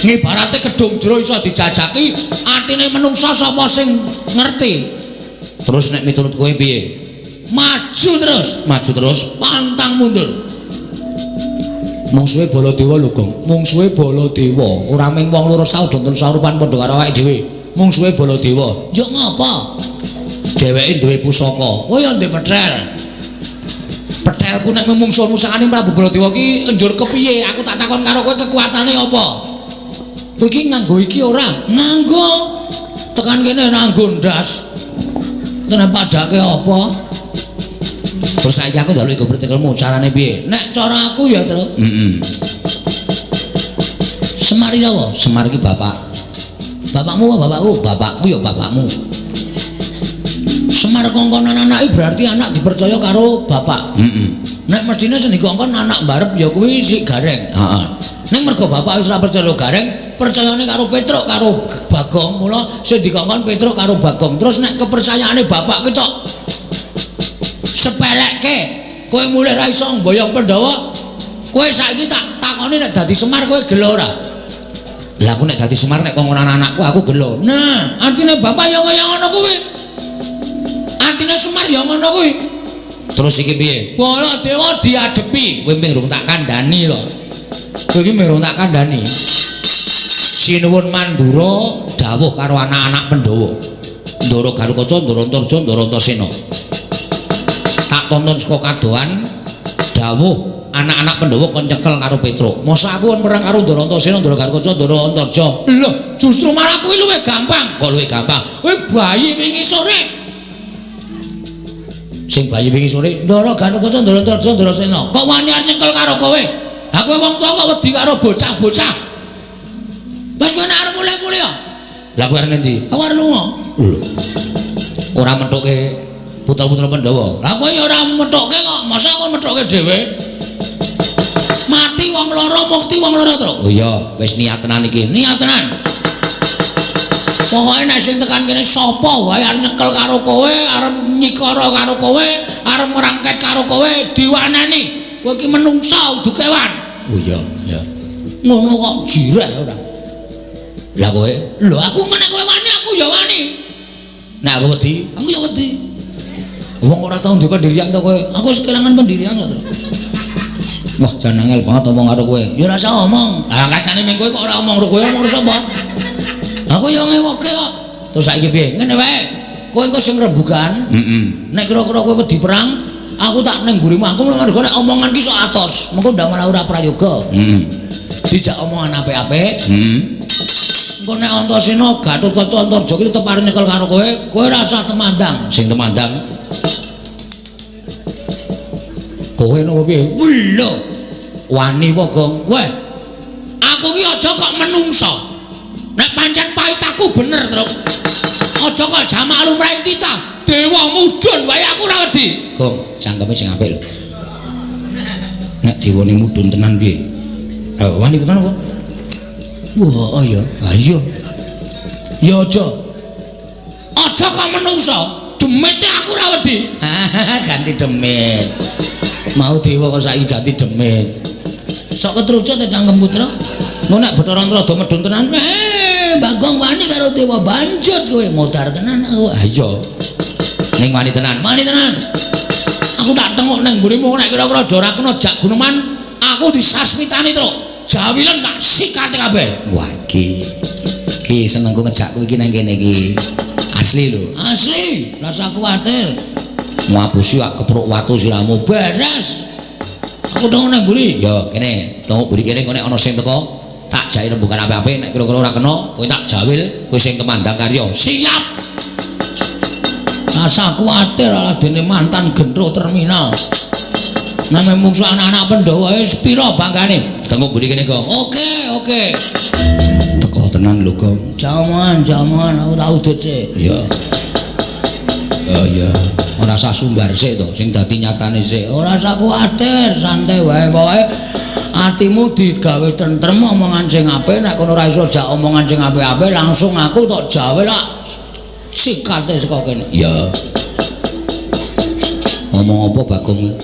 Ngibarate kedung jero iso dijajaki, atine menungsa sapa sing ngerti. Terus nek miturut kowe piye? Maju terus, maju terus, pantang mundur. Mungsuhe Baladewa lho, Gong. Mungsuhe Baladewa, ora mung wong loro saudon telu saurupan padha karo awake dhewe. Mungsuhe Baladewa. Njuk ngapa? Dheweke duwe pusaka. Oh ya duwe pethel. Pethelku nek mungsuh musakane Prabu Baladewa ki njur kepiye? Aku tak takon karo kowe kekuatane apa? Kowe iki nganggo iki ora? Nganggo. Tekan kene nganggo ndas. Tenan padake apa? Terus saiki aku njaluk iku pertikelmu carane piye? Nek cara aku ya, Tru. Heeh. Semar iki sapa? Semar iki bapak. Bapakmu apa bapakku? Bapakku ya bapakmu. Semar kongkonan anake berarti anak dipercaya karo bapak. Heeh. Nek mestine sing dikongkon anak mbarep ya kuwi si Gareng. Heeh. Ning mergo bapak wis ora percaya Gareng, percayane karo Petruk karo Bagong, mula sing dikongkon Petruk karo Bagong. Terus nek kepercayaane bapak ki tok sepelekke, kowe mulih ra iso mboyong Pandhawa, kowe saiki tak takoni nek dadi Semar kowe gelo ora? Lah aku nek dadi Semar nek kongkonan anakku aku gelo. Nah, atine bapak ya kaya ngono kuwi. Atine Semar ya ngono kuwi. Terus iki piye? Baladewa diadepi, kowe ming rung tak kandhani to. Kowe iki ming rung tak kandhani. Sinuwun Mandura dawuh karo anak-anak Pandhawa. Ndara Garukaca, Ndara Antarja, Ndara Antasena. Tak tonton saka kadohan dawuh anak-anak Pandhawa kon nyekel karo Petruk. Masa aku kon perang karo Ndara Antasena, Ndara Garukaca, Ndara Antarja. Lho, justru malah kuwi luwih gampang. Kok luwih gampang? Kowe bayi wingi sore. Sing bayi wingi sore, Ndara Garukaca, Ndara Antarja, Ndara Sena. Kok wani arep nyekel karo kowe? Ha kowe wong tuwa kok wedi karo bocah-bocah. Wis kowe nek arep mulih-mulih ya. Lah kowe arep endi? Aku arep lunga. Lho. Ora methuke putra-putra Pandhawa. Lah kowe ya ora methuke kok. Masa aku methuke dhewe? Mati wong loro, mukti wong loro, Truk. Oh iya, wis niat tenan iki. Niat tenan. Pokoke nek sing tekan kene sapa wae arep nyekel karo kowe, arep nyikara karo kowe, arep ngrangket karo kowe, diwaneni. Kowe iki menungsa udu kewan. Oh iya, iya. Ngono kok jireh ora. Lah kowe? Lho aku nek kowe wani aku ya wani. Nek aku wedi, aku ya wedi. Wong ora tau duwe pendirian to kowe. Aku wis kelangan pendirian kok. Wah, jan angel banget omong karo kowe. Ya ora usah omong. Ah, kacane ming kowe kok ora omong karo kowe, omong karo sapa? Aku ya ngewoke kok. Terus saiki piye? Ngene wae. Kowe engko sing rembugan. Heeh. Nek kira-kira kowe wedi perang, aku tak ning mburimu. Aku mergo nek omongan ki sok atos. Mengko ndak malah ora prayoga. Heeh. Dijak omongan apik-apik. Heeh. Engko nek Antasena Gatotkaca Antarja ki tetep arep nyekel karo kowe, kowe ora usah temandang. Sing temandang kowe napa piye? Lho. Wani apa, Gong? Weh. Aku ki aja kok menungsa. Nek pancen paitaku bener, Truk. Aja kok jamak lumrahe titah. Dewa mudhun wae aku ora wedi. Gong, cangkeme sing apik lho. Nek dewane mudhun tenan piye? Ha, wani tenan apa? Wah, iya. Ha iya. Ya aja. Aja kok menungsa. Demite aku ora wedi. Ganti demit. Mau dewa kok saiki ganti demit. Sok ketrucut e cangkem putra. Engko nek Bathara Antrada medhun tenan, Bagong wani karo dewa banjut kowe modar tenan aku. Ha iya. Ning wani tenan, wani tenan. Aku tak tengok nang mburimu nek kira-kira ora kena jak guneman, aku disasmitani truk. Jawilen tak sikate kabeh. Wah iki. Iki senengku ngejak kowe iki nang kene iki. Asli lho. Asli, rasa kuwatir. Ngapusi ak kepruk watu siramu beres. Aku tengok nang mburi. Ya, kene, tengok mburi kene engko nek ana sing teko tak jake rembugan apik-apik nek kira-kira ora kena kowe tak jawil, kowe sing temandang karya. Siap. Rasa kuwatir aladene mantan gendro terminal. Name mungsu anak-anak Pandhawa wis pira banggane? Tengok mburi kene, Gong. Oke, oke. Teko tenan lho, Gong. Jaman, jaman aku tak udut sik. Iya. Oh iya. Ora usah sumbar sik to, sing dadi nyatane sik. Ora usah kuwatir, santai wae pokoke atimu digawe tentrem omongan sing apik, nek kono ora iso jak omongan sing apik-apik langsung aku tok jawe lak sikate saka kene. Iya. Ngomong apa Bagong?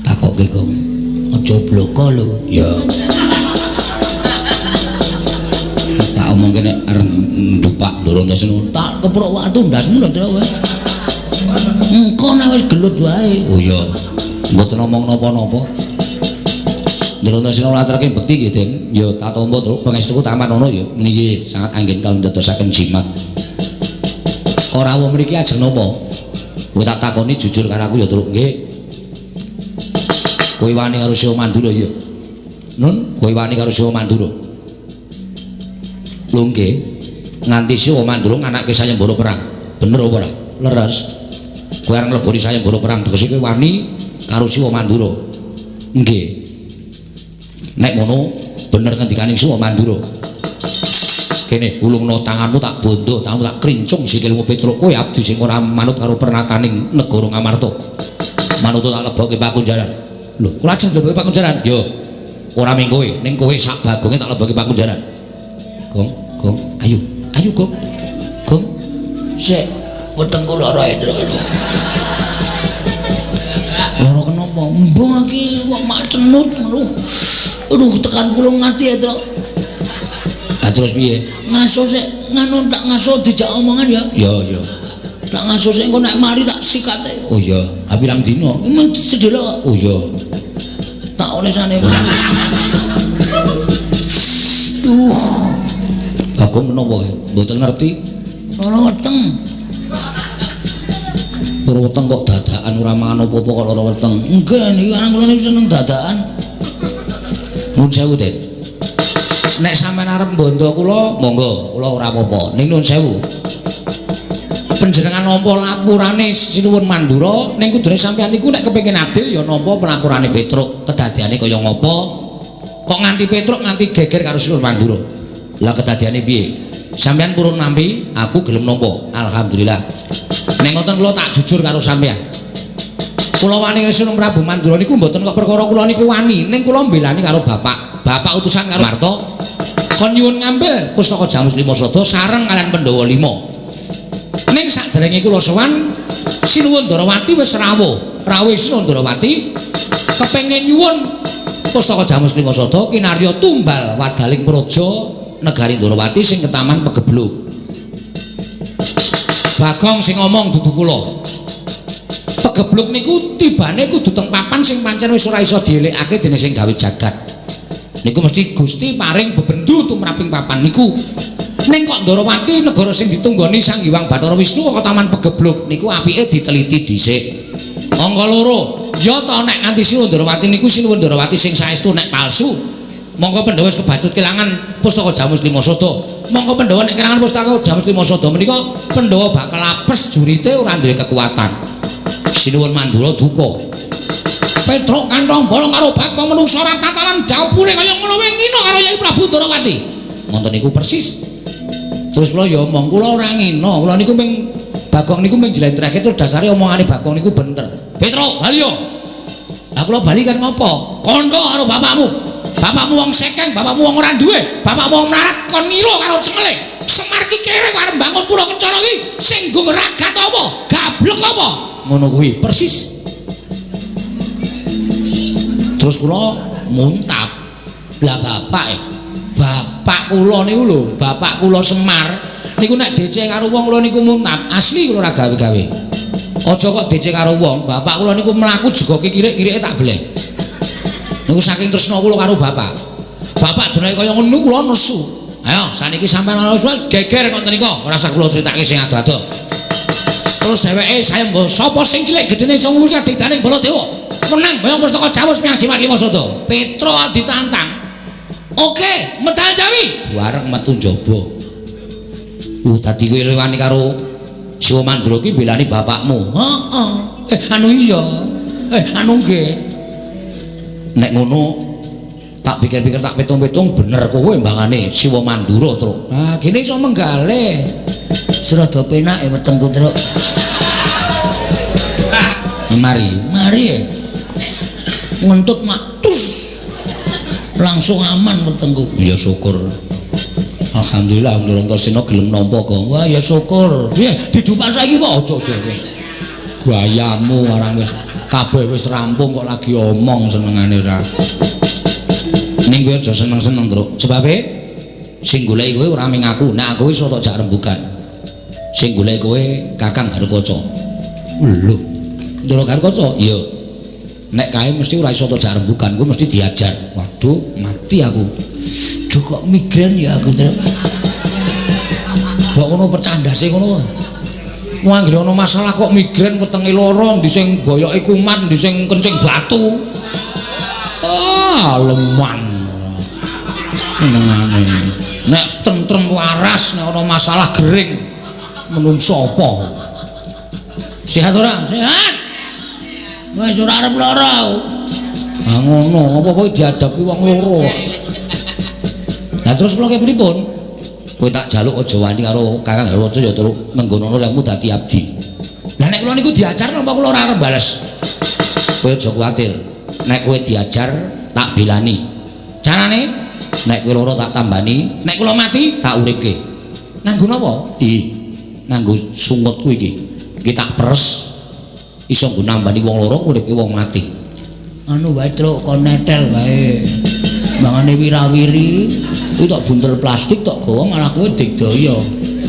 Takoke, Gong. Aja bloko lho. Iya. Tak omongke nek arep ndupak Ndoro Antasena, tak keprok watu ndasmu lho, Tru. Engko nek wis gelut wae. Oh iya. Mboten omong napa-napa. Ndoro Antasena latrake bekti nggih, Den. Ya tak tampa, Truk. Pangestuku taman ana ya. Niki sangat anggen kawula ndadosaken jimat. Ora wong mriki ajeng napa? Kowe tak takoni jujur karo aku ya, Truk. Nggih. Kowe wani karo Siwa Mandura ya? Nun, kowe wani karo Siwa Mandura? Lho nggih. Nganti Siwa Mandura nganake sayembara perang. Bener apa ora? Leres. Kowe arep ngleboni sayembara perang tegese kowe wani karo Siwa Mandura. Nggih. Nek ngono bener ngendikane Siwa Mandura. Kene ulungno tanganmu tak bondo, tanganmu tak krincung sikilmu Petruk. Kowe abdi sing ora manut karo pernataning negara Ngamarta. Manut tak lebokke pakunjaran. Lho, kula ajeng lebokke pakunjaran. Yo. Ora ming kowe, ning kowe sak bagonge tak lebokke pakunjaran. Gong, Gong, ayo, ayo Gong. Gong. Sik, wetengku lara e, Truk. Lara kenapa? Mbah iki kok mak cenut ngono. Aduh, tekan pulung ati ya, Truk. Ah terus piye? Ngaso sik, nganu tak ngaso dijak omongan ya. Ya, ya. Tak ngaso sik engko nek mari tak sikate. Oh iya, ha pirang dina? Men sedelok. Oh iya. Tak olesane. Duh. Bagong menapa kae? Mboten ngerti. Lara weteng. Lara weteng kok dadakan ora mangan apa-apa kok lara weteng. Nggih, niki anak kula niku seneng dadakan. Nuwun sewu, Den. Nek sampean arep mbondo kula, monggo, kula ora apa-apa. Ning nuwun sewu. Panjenengan nampa lapurane Sinuwun Mandura, ning kudune sampean niku nek kepengin adil ya nampa pelapurane Petruk. Kedadiane kaya ngapa? Kok nganti Petruk nganti geger karo Sinuwun Mandura? Lah kedadiane piye? Sampean purun nampi, aku gelem nampa. Alhamdulillah. Nek ngoten kula tak jujur karo sampean. Kula wani karo Sinuwun Prabu Mandura niku mboten kok perkara kula niku wani, ning kula mbelani karo bapak. Bapak utusan karo Marta kon nyuwun ngambil pustaka Jamus Lima Sada sareng kalian Pandhawa 5. Ning saderenge kula sowan Sinuwun Ndarawati wis rawuh. Rawuh Sinuwun Ndarawati kepengin nyuwun pustaka Jamus Lima Sada kinarya tumbal wadaling praja negari Ndarawati sing ketaman Pegebluk. Bagong sing ngomong dudu kula. Pegebluk niku tibane kudu teng papan sing pancen wis ora iso dielikake dening sing gawe jagat. Niku mesti Gusti paring bebendu tumraping papan niku. Ning kok Ndorowati negara sing ditunggoni Sang Hyang Bathara Wisnu kok Taman Pegebluk niku apike diteliti dhisik. Angka loro, ya ta nek nganti Sinuwun Ndorowati niku Sinuwun Ndorowati sing saestu nek palsu. Mongko Pandhawa wis kebacut kelangan pustaka Jamus Lima Sada. Mongko Pandhawa nek kelangan pustaka Jamus Lima Sada menika Pandhawa bakal apes jurite ora duwe kekuatan. Sinuwun Mandura duka. Petruk kantong bolong karo Bagong menungsa ora tatalan dapure kaya ngono wae ngina karo Yai Prabu Ndorowati. Ngoten niku persis. Terus kula ya omong, kula ora ngina, kula niku ming Bagong niku ming jlentrehke terus dasare omongane Bagong niku bener. Petruk, bali yo. Lah kula bali kan ngopo? Kandha karo bapakmu. Bapakmu wong sekeng, bapakmu wong ora duwe, bapakmu wong melarat kon ngilo karo cengele. Semar ki kere kok arep mbangun pura kencana iki sing nggo ragat apa? Gablek apa? Ngono kuwi persis. Terus kula muntap. Lah bapak bapak kula niku lho, bapak kula Semar niku nek DC karo wong kula niku muntap, asli kula ora gawe-gawe. Aja kok DC karo wong, bapak kula niku mlaku jegoke kirik-kirike tak bleh. Niku saking tresna kula karo bapak. Bapak denake kaya ngono kula nesu. Ayo saniki sampean ana geger ngoten nika, ora usah kula critake sing ado-ado. Terus dheweke sayemba sapa sing cilik gedene iso ngluwih kadigdaning Baladewa. Menang boyong pustaka Jamus menyang Jimat Lima Sada. Petro ditantang. Oke, medal Jawi. Bareng metu njaba. Dadi kowe lewani karo Siwa Mandura ki belani bapakmu. Heeh. Anu iya. Anu nggih. Nek ngono tak pikir-pikir tak pitung-pitung bener kowe mbangane Siwa Mandura, Truk. Ah, gene iso menggalih. Surada penak e wetengku, Truk. Mari, mari. Ngentut mak tus. Langsung aman wetengku. Ya syukur. Alhamdulillah Ndorongkosena gelem nampa kok. Wah ya syukur. Piye didupak saiki kok aja-aja wis. Gayamu arang wis kabeh wis rampung kok lagi omong senengane ora. Ning kowe aja seneng-seneng, Truk. Sebabe sing goleki kowe ora ming aku, nek aku iso tok jak rembugan. Sing goleki kowe Kakang Garukaca. Lho, Ndoro Garukaca? Iya. Nek kae mesti ora iso tok jak rembugan, kowe mesti diajar. Waduh, mati aku. Duh kok migrain ya aku, Truk. Kok ngono pecah ndase ngono. Wong anggere ana masalah kok migrain wetenge lara, ndi sing boyoke kumat, ndi sing kencing batu. Ah, leman. Senengane. Nek tentrem waras, nek ana masalah gering menungso apa? Sehat ora? Sehat. Wis ora arep lara aku. Ah ngono, apa-apa dihadapi wong loro. Lah terus kula pripun? Kowe tak jaluk aja wani karo Kakang Garukaca ya terus menggonono lehmu dadi abdi. Lah nek kula niku diajar napa kula ora arep bales? Kowe aja kuwatir. Nek kowe diajar tak belani. Carane nek kowe loro tak tambani, nek kula mati tak uripke. Nganggo napa? Ih, nganggo sungutku iki. Iki tak peres iso nggo nambani wong loro uripke wong mati. Anu wae Truk, kon netel wae. Mangane wirawiri, kuwi tok buntel plastik tok gawa malah kowe digdaya.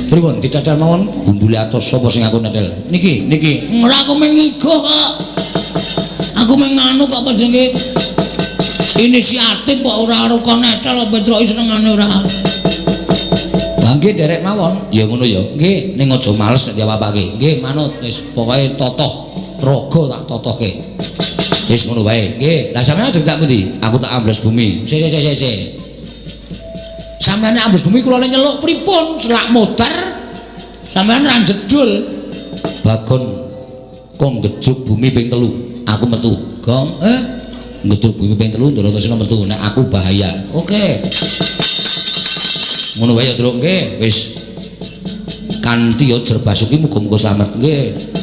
Pripun ditetel mawon gundule atos sapa sing aku netel? Niki, niki. Ora aku mung ngigoh kok. Aku mung nganu kok apa jenenge? Inisiatif kok ora arep kon netel kok Petruk senengane ora. Lah nggih derek mawon. Ya ngono ya. Nggih, ning aja males nek diapa-apake. Nggih, manut wis pokoke totoh raga tak totohke. Wis ngono wae. Nggih, lah sampeyan ajeng tak pundi? Aku tak ambles bumi. Sik sik sik sik. Sampeyan nek ambles bumi kula nyeluk pripun? Selak modar. Sampeyan ra jedul. Bagon kok nggejuk bumi ping 3. Aku metu. Gong, nggejuk bumi ping 3 Ndorongkosena metu. Nek aku bahaya. Oke. Ngono wae ya, Truk. Nggih, wis. Kanthi ya Jerbasuki muga-muga slamet. Nggih.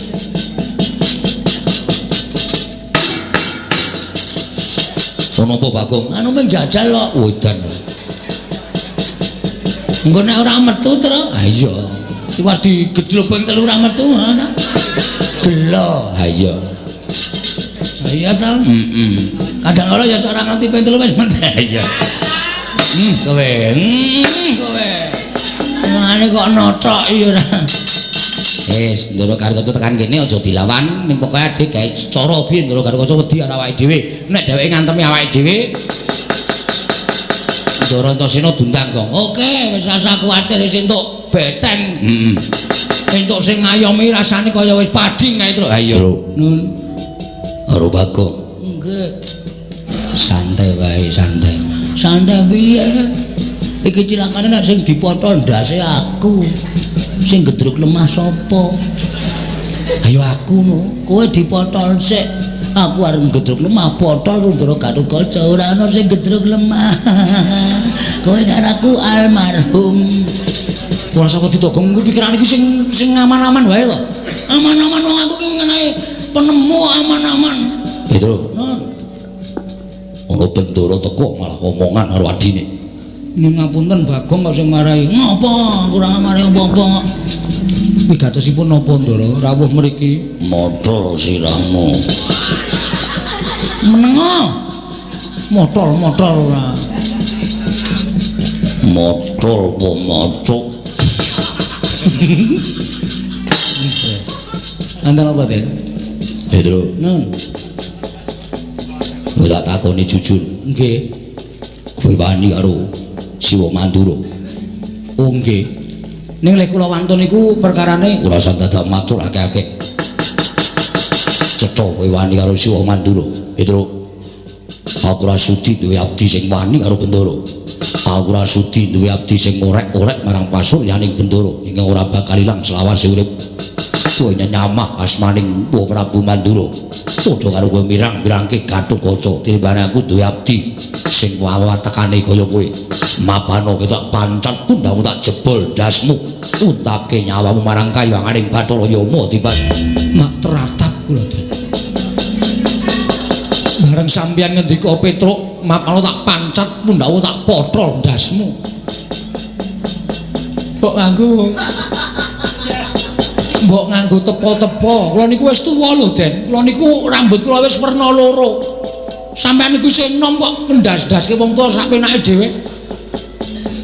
Ono apa Bagong? Anu mung jajal kok. Wedan. Engko nek ora metu, Truk. Ha iya. Tiwas digedluk ping 3 ora metu ngono. Gelo. Ha iya. Ha iya ta? Heeh. Kadang kala ya ora nganti ping 3 wis metu. Ha iya. Kowe. Kowe. Mane kok nothok iya ora. Wis, Ndara Gatotkaca tekan kene aja dilawan, ning pokoke adik gawe cara piye Ndara Gatotkaca wedi karo awake dhewe. Nek dheweke ngantemi awake dhewe, Ndara Antasena diundang, Gong. Oke, wis rasa kuwatir wis entuk beteng. Heeh. Entuk sing ngayomi rasane kaya wis padhing kae, Tru. Ha iya. Nun. Karo Bagong. Nggih. Santai wae, santai. Santai piye? Iki cilakane nek sing dipotol ndase aku. Sing gedruk lemah sapa? Ayo aku no. Kowe dipotol sik. Aku arep gedruk lemah potol Ndara Gatotkaca ora ana sing gedruk lemah. Kowe karo aku almarhum. Ora saka ditogong kuwi pikirane iki sing aman-aman wae to. Aman-aman wong aku ki mengenai penemu aman-aman. Petro. Nun. Ana Bendara teko malah omongan karo adine. Nyuwun ngapunten Bagong kok sing marai. Ngopo? Kurang marai apa-apa. Wigatosipun napa Ndara rawuh mriki? Motol sirahmu. Menengo. Motol-motol ora. Motol apa macuk? Anten apa, Den? Petro. Nun. Kowe tak takoni jujur. Nggih. Kowe wani karo Siwa Mandura? Oh nggih. Ning lek kula wantun niku perkarane ora usah dadak matur akeh-akeh. Cetha kowe wani karo Siwa Mandura. Petro. Aku ora sudi duwe abdi sing wani karo Bendara. Aku ora sudi duwe abdi sing orek-orek marang pasuryaning Bendara ingkang ora bakal ilang selawase urip. Kowe nyamah asmaning Prabu Mandura. Padha karo kowe mirang-mirangke Gatotkaca tinimbang aku duwe abdi sing wawatekane kaya kowe. Mapano ketok pancat pundhamu tak jebol ndasmu, untapke nyawamu marang kayanganing Bathara Yama tiban. Mak teratap kula, Den. Bareng sampeyan ngendika Petruk, mapano tak pancat pundhamu tak pothol ndasmu. Mbok nganggo tepo-tepo. Kula niku wis tuwa lho, Den. Kula niku rambut kula wis werna loro. Sampeyan niku isih enom kok ngendas-ndaske wong tuwa sak penake dhewe.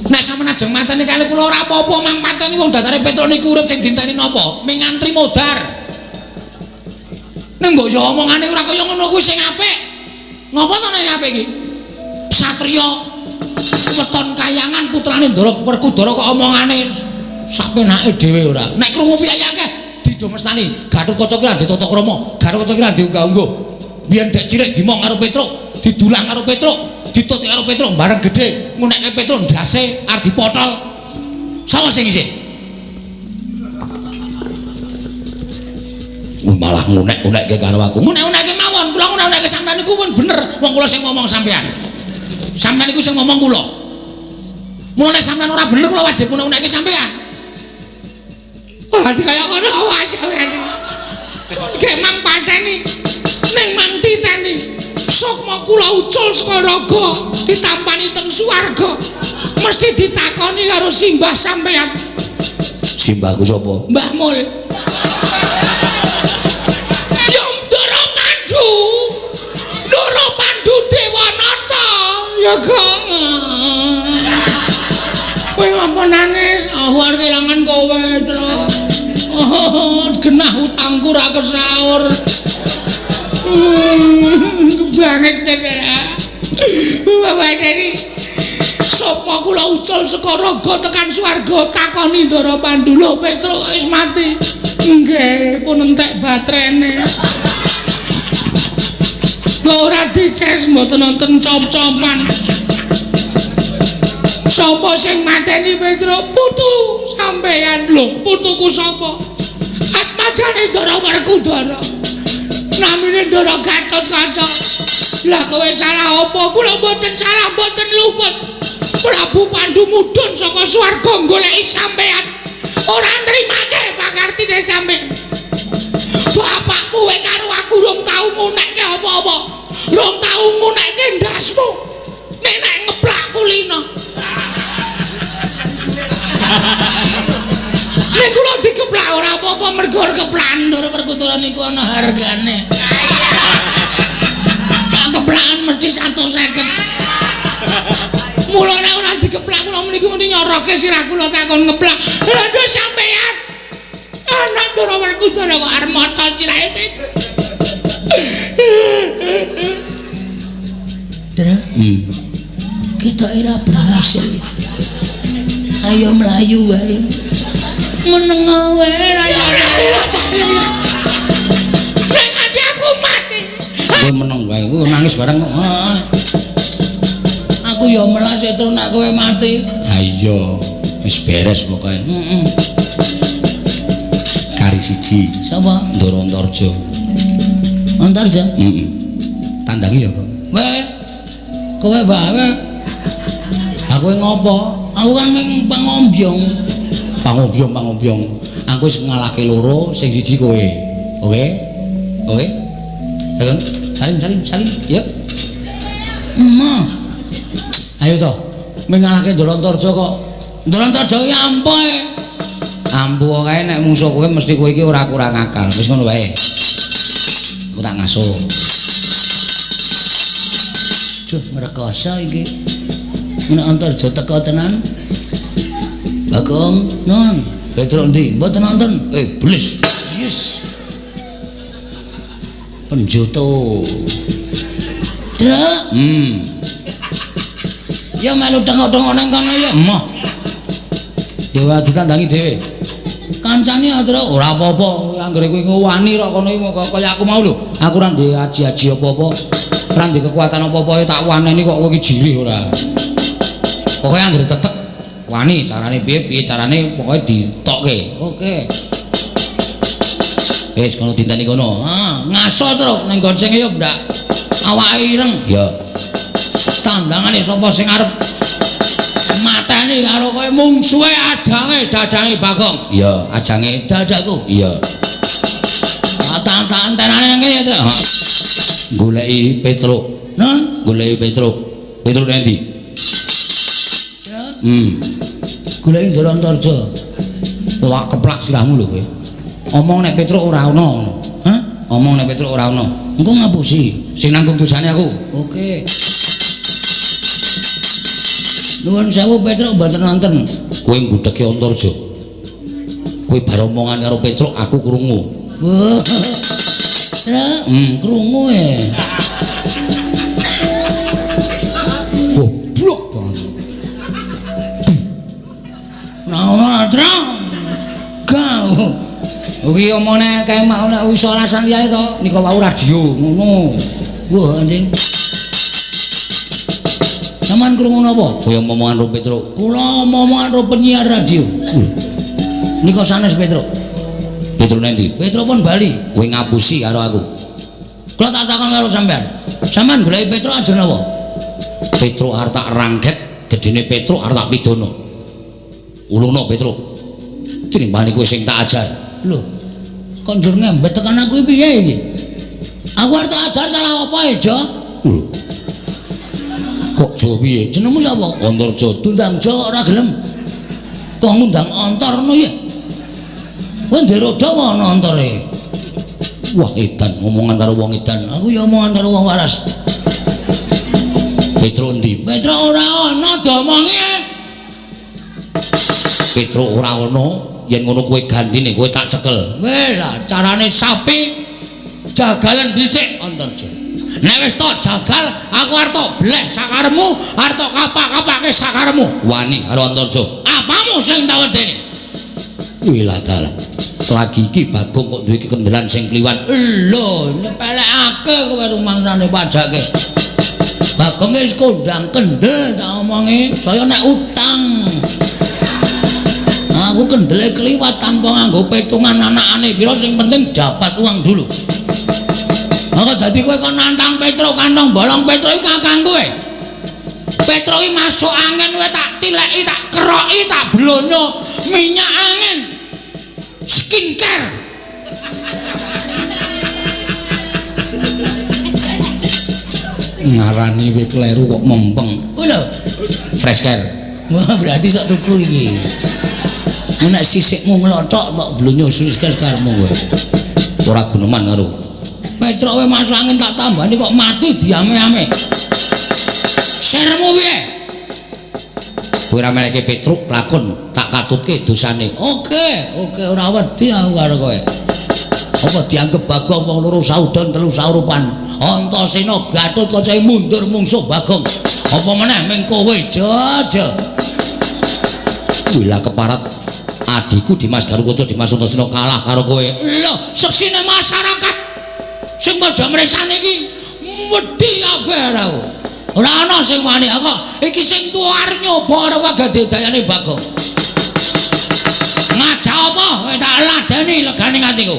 Nek sampeyan ajeng mateni kali kula ora apa-apa, mang pateni wong dasare Petruk niku urip sing dinteni napa? Ming ngantri modar. Ning mbok yo omongane ora kaya ngono kuwi sing apik. Ngopo to nek apik iki? Satriya weton kayangan putrane Ndara Werkudara kok omongane sak penake dhewe ora. Nek krungu piye akeh didomestani. Gatotkaca ki ora ndek tata krama, Gatotkaca ki ora ndek unggah-ungguh. Biyen dek cilik dimong karo Petruk, didulang karo Petruk, dituti karo Petruk bareng gedhe, ngunekke Petruk ndase arep dipotol. Sapa sing isih? Malah ngunek-unekke karo aku. Ngunek-unekke mawon, kula ngunek-unekke sampean niku pun bener. Wong kula sing ngomong sampean. Sampean niku sing ngomong kula. Mula nek sampean ora bener kula wajib ngunek-unekke sampean. Wah, kaya ngono awas sampean. Iki mang pateni ning mang titeni. Sukma kula ucul saka raga ditampani teng swarga. Mesti ditakoni karo simbah sampean. Simbahku sapa? Mbah Mul. Ya Ndara Pandu. Ndara Pandu Dewanata. Ya Kang. Kowe ngapa nangis? Aku arep kelangan kowe, Tru. Oh, genah utangku ra kesaur. Kebanget tenan. Bapak dari sapa kula ucul saka raga tekan swarga takoni Ndara Pandu lho Petruk wis mati. Nggih, pun entek baterene. Lho ora dices mboten wonten cop-copan. Sapa sing mateni Petruk? Putu sampeyan lho, putuku sapa? Atmajane Ndara Werkudara. Namine Ndara Gatotkaca. Lah kowe salah apa? Kula mboten salah, mboten luput. Prabu Pandu mudhun saka swarga goleki sampeyan. Ora nrimake pakartine sampeyan. Bapakmu wae karo aku rong tau ngunekke apa-apa. Rong tau ngunekke ndasmu. Nek nek ngeplak kulino. Nek kula dikeplak ora apa-apa mergo keplakan Ndara Werkudara niku ana hargane. Sak keplakan mesti 150. Mula nek ora dikeplak kula meniku mesti nyoroke sirah kula takon ngeplak. Lha nduk sampeyan. Anak Ndara Werkudara kok arep motol sirahe Petruk. Dra. Kita ora berhasil. Ayo mlayu wae. Meneng wae ra ya. Sing ati aku mati. Kowe meneng wae, kowe nangis bareng. Heeh. Aku ya melas Petruk nek kowe mati. Ha iya, wis beres pokoke. Heeh. Kari siji. Sapa? Ndara Antarja. Antarja? Heeh. Tandangi ya, Kok. Weh. Kowe wae. Aku ngopo? Aku kan ming pangombyong. Pangombyong. Aku wis ngalahke loro, sing siji kowe. Oke? Oke? Ayo, salim. Yuk. Emah. Ayo to. Ming ngalahke Ndara Antarja kok. Ndara Antarja iki ampuh. Ampuh kae nek mungsuh kowe mesti kowe iki ora kurang akal. Wis ngono wae. Aku tak ngasuh. Duh, ngrekoso iki. Nek Antarja teko tenan. Bagong, non. Petruk endi? Mboten nonton. Iblis. Yes. Penjoto. Truk. Ya melu tengok-tengok nang kono ya. Emoh. Ya wae ditandangi dhewe. Kancane Truk ora apa-apa. Anggere kowe wani kok kono iki kaya aku mau lho. Aku ora duwe aji-aji apa-apa. Ora duwe kekuatan apa-apa tak waneni kok kowe iki jirih ora. Pokoke anggere tetek wani carane piye-piye carane pokoke ditokke. Oke. Wis kono dinteni kono. Ha, ngaso Truk ning nggon sing ya ndak awake ireng. Ya. Tandangane sapa sing arep mateni karo kowe mungsuhe ajange dadange Bagong. Iya, ajange dadaku. Iya. Tantanane nang kene ya, Truk. Goleki Petruk. Nun, goleki Petruk. Petruk nang ndi? Goleki Ndara Antarja. Ora keplak sirahmu lho kowe. Omong nek Petruk ora ana. Hah? Omong nek Petruk ora ana. Engko ngapusi. Sing nanggung dosane aku. Oke. Nuwun sewu Petruk mboten nonton. Kowe mbudheke Antarja. Kowe bar omongan karo Petruk aku krungu. Wah. Truk, krungu e. Goblok banget. Nah, ngono Truk. Gau. Kuwi omongane kae mau nek iso alasan liyane to, nika wau radio ngono. Wah, anjing. Sampeyan krungu napa? Kowe omongan karo Petruk. Kula omongan karo penyiar radio. Nika sanes Petruk. Petruk nang ndi? Petruk pun bali. Kowe ngapusi karo aku. Kula tak takon karo sampeyan. Sampeyan goleki Petruk aja napa? Petruk arep tak rangket, gedene Petruk arep tak pidana. Ulungno Petruk. Tinimbane kowe sing tak ajar. Lho, kok njur ngembet tekan aku piye iki? Aku arep tak ajar salah apa e, Jo? Lho. Kok Jo piye? Jenengmu sapa? Antarja. Dundang Jo kok ora gelem. Kok ngundang Antar ngono ya? Kowe ndek roda apa ana antare? Wah, edan ngomongan karo wong edan. Aku ya omongan karo wong waras. Petruk endi? Petruk ora ana domonge. Petruk ora ana, yen ngono kowe gantine, kowe tak cekel. Weh lah, carane sapi jagalan dhisik Antarja. Nek wis tok jagal, aku arep tok bleh sakaremu, arep tok kapak-kapake sakaremu. Wani karo Antarja. Apamu sing tak wedeni? Wih lah dalah. Lagi iki Bagong kok duwe kendelan sing kliwat. Lho, nyepelekake kowe rumangsane pajake. Bagong wis kondang kendel tak omongi, saya nek utang. Aku kendele kliwat tanpa nganggo petungan anakane pira, sing penting dapat uang dulu. Maka dadi kowe kok nantang Petruk kantong bolong Petruk iki kakang kowe. Petruk iki masuk angin kowe tak tileki, tak keroki, tak blonyo minyak angin. Skincare. Ngarani kowe kleru kok mempeng. Kuwi lho, fresh care. Wah, berarti sok tuku iki. Nek sisikmu nglothok tok blonyo skincare karepmu kowe. Ora guneman karo. Petruk kowe masuk angin tak tambani kok mati diame-ame. Sermu piye? Kowe ora meleke Petruk lakon tak Katutke dosane. Oke, oke ora wedi aku karo kowe. Apa dianggep Bagong wong loro saudon telu saurupan. Antasena Gatotkaca mundur mungsuh Bagong. Apa meneh ming kowe aja. Wila keparat adikku Dimas Garukaca Dimas Antasena kalah karo kowe. Lho, seksine masyarakat sing padha mresane iki wedi kabeh ora. Ora ana sing wani kok. Iki sing tuwa arep nyoba karo kagadayane Bagong. Ngajak apa? Kowe tak ladeni legane atiku.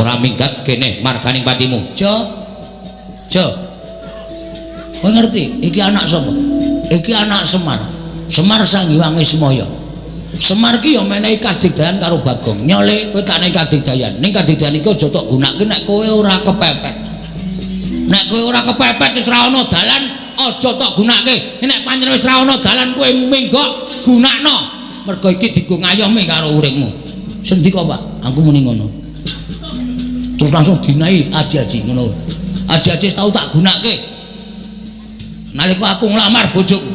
Ora minggat kene marganing patimu. Jo. Jo. Kowe ngerti iki anak sapa? Iki anak Semar. Semar Sang Hyang Ismaya. Semar ki ya menehi kadigdayan karo Bagong. Nyole kowe tak nehi kadigdayan. Ning kadigdayan iki aja tok gunake nek kowe ora kepepet. Nek kowe ora kepepet wis ora ana dalan aja tok gunake. Nek pancen wis ora ana dalan kowe minggok gunakno. Mergo iki dienggo ngayomi karo uripmu. Sendika, Pak, aku muni ngono. Terus langsung dinahi aji-aji ngono. Aji-aji tau tak gunake. Nalika aku nglamar bojoku.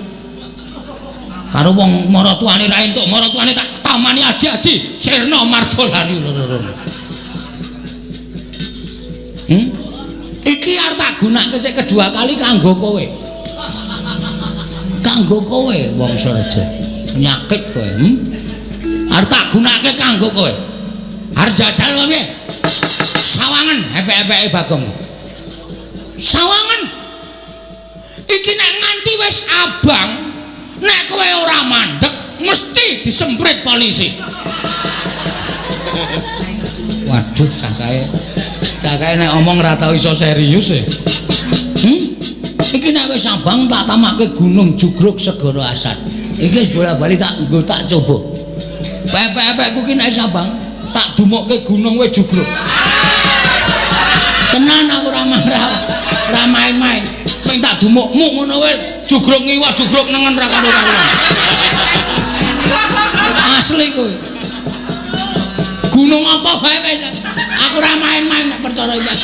Karo wong maratuane ra entuk, maratuane tak tamani aji-aji sirna marga lari loro. Iki arep tak gunake sik kedua kali kanggo kowe. Kanggo kowe wong Surja. Penyakit kowe, Arep tak gunake kanggo kowe. Arep jajal piye? Sawangan epek-epeke Bagong. Sawangan. Iki nek nganti wis abang, nek kowe ora mandek mesti disemprit polisi. Waduh, cah kae. Cah kae nek omong ora tau iso serius e. Iki nek wis abang tak tamake Gunung Jugruk Segara Asat. Iki wis bola-bali tak nggo tak coba. Pepek-pepekku ki nek wis abang tak dumukke gunung wis jugruk. Tenan aku ora marah, ora main-main. Ming tak dumukmu ngono wae jugruk ngiwa jugruk nengen ra karo-karuan. Asli kuwi. Gunung apa wae wis. Aku ora main-main nek perkara iki.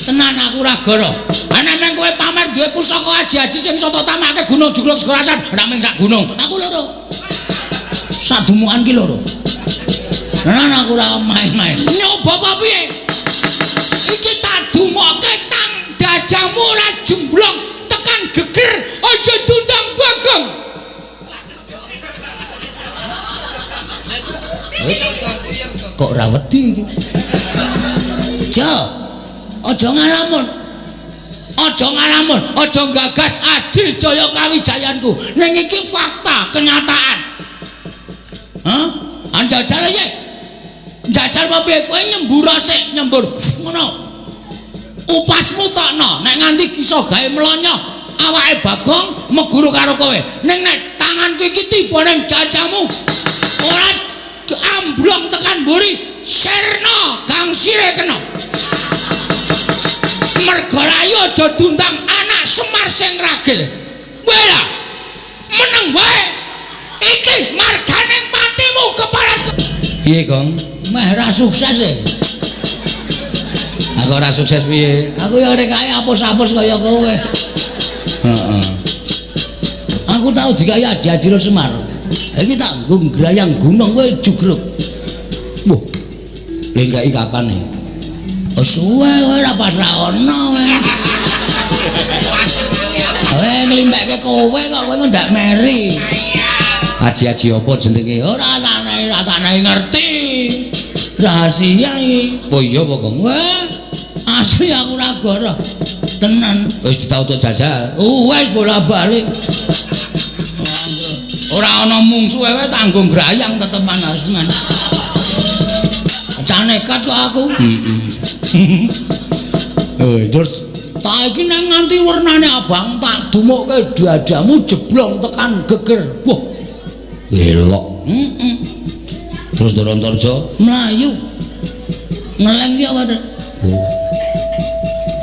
Tenan aku ora goro. Ana meng kowe pamer duwe pusaka aji-aji sing iso tamake Gunung Jugruk Segara Asat, ora mung sak gunung. Aku loro. Sak dumukan ki loro. Tenan aku ora main-main. Nyoba apa piye? Iki tak dumokke tang jajamu ora jemblong tekan geger aja dundang Bagong. Kok ora wedi iki? Jo. Aja ngalamun. Aja ngalamun, aja gagas aji jaya kawijayanku. Ning iki fakta, kenyataan. Hah? Anjajal piye? Njajal apa piye? Kowe nyembur sik, nyembur. Ngono. Upasmu tokno, nek nganti iso gawe mlonyoh awake Bagong meguru karo kowe. Ning nek tanganku iki tiba ning jajamu, ora amblong tekan mburi, sirna gangsire kena. Mergo layu aja diundang anak Semar sing ragil. Kowe lah meneng wae. Iki marganing patimu keparat. Piye, Gong? Meh ra sukses e. Aku ora sukses piye? Aku ya ora kaya apus-apus kaya kowe. Heeh. Aku tau dikaya aji-aji Semar. Iki tak nggo ngrayang gunung kowe jugruk. Wah. Lengkai kapan e? Oh suwe kowe ora pas ra ono kowe. Kowe nglimpekke kowe kok kowe ndak meri. Aji-aji apa jenenge? Ora tanah, ora tanah ngerti. Rahasia iki. Oh iya apa kok? Wah, asli aku ora goro. Tenan. Wis ditauto jajal. Wis bola-balik. Ora ana mungsuhe wae tanggung grayang tetepan asman. Cah nekat kok aku. Heeh. Terus tak iki nek nganti wernane abang tak dumukke dadamu jeblong tekan geger. Wah. Elok. Heeh. Terus Ndoro Antarja mlayu. Ngeleng ki apa, Tru? Oh.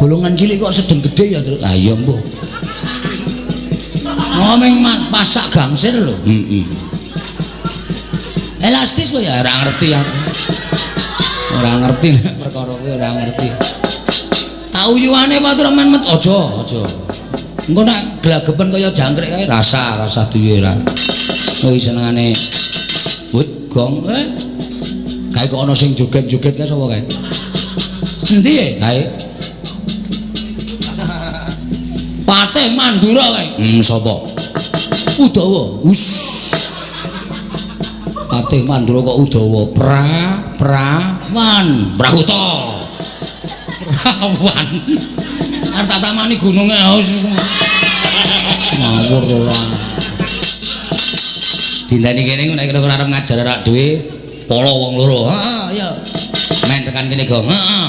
Bolongan cilik kok sedeng gedhe ya, Tru? Ah iya, mbuh. Ngomong pasak gangsir lho. Heeh. Elastis kok ya ora ngerti aku. Ora ngerti nek perkara kuwi ora ngerti. Tauyuane Pak Truman met aja, aja. Engko nek glagepen kaya jangkrik kae rasa duwe ra. Kuwi senengane wut gong. Kae kok ana sing joget-joget kae sapa kae? Endi e? Kae. Patih Mandura kae. Sapa? Udawa. Us. Patih Mandura kok Udawa. Pra Prawan. Prakuta. Prawan. Arep tak tamani gununge. Ngawur ora. Dinteni kene nek kira arep ngajar arak dhewe polo wong loro. Heeh, iya. Men tekan kene, Gong. Heeh.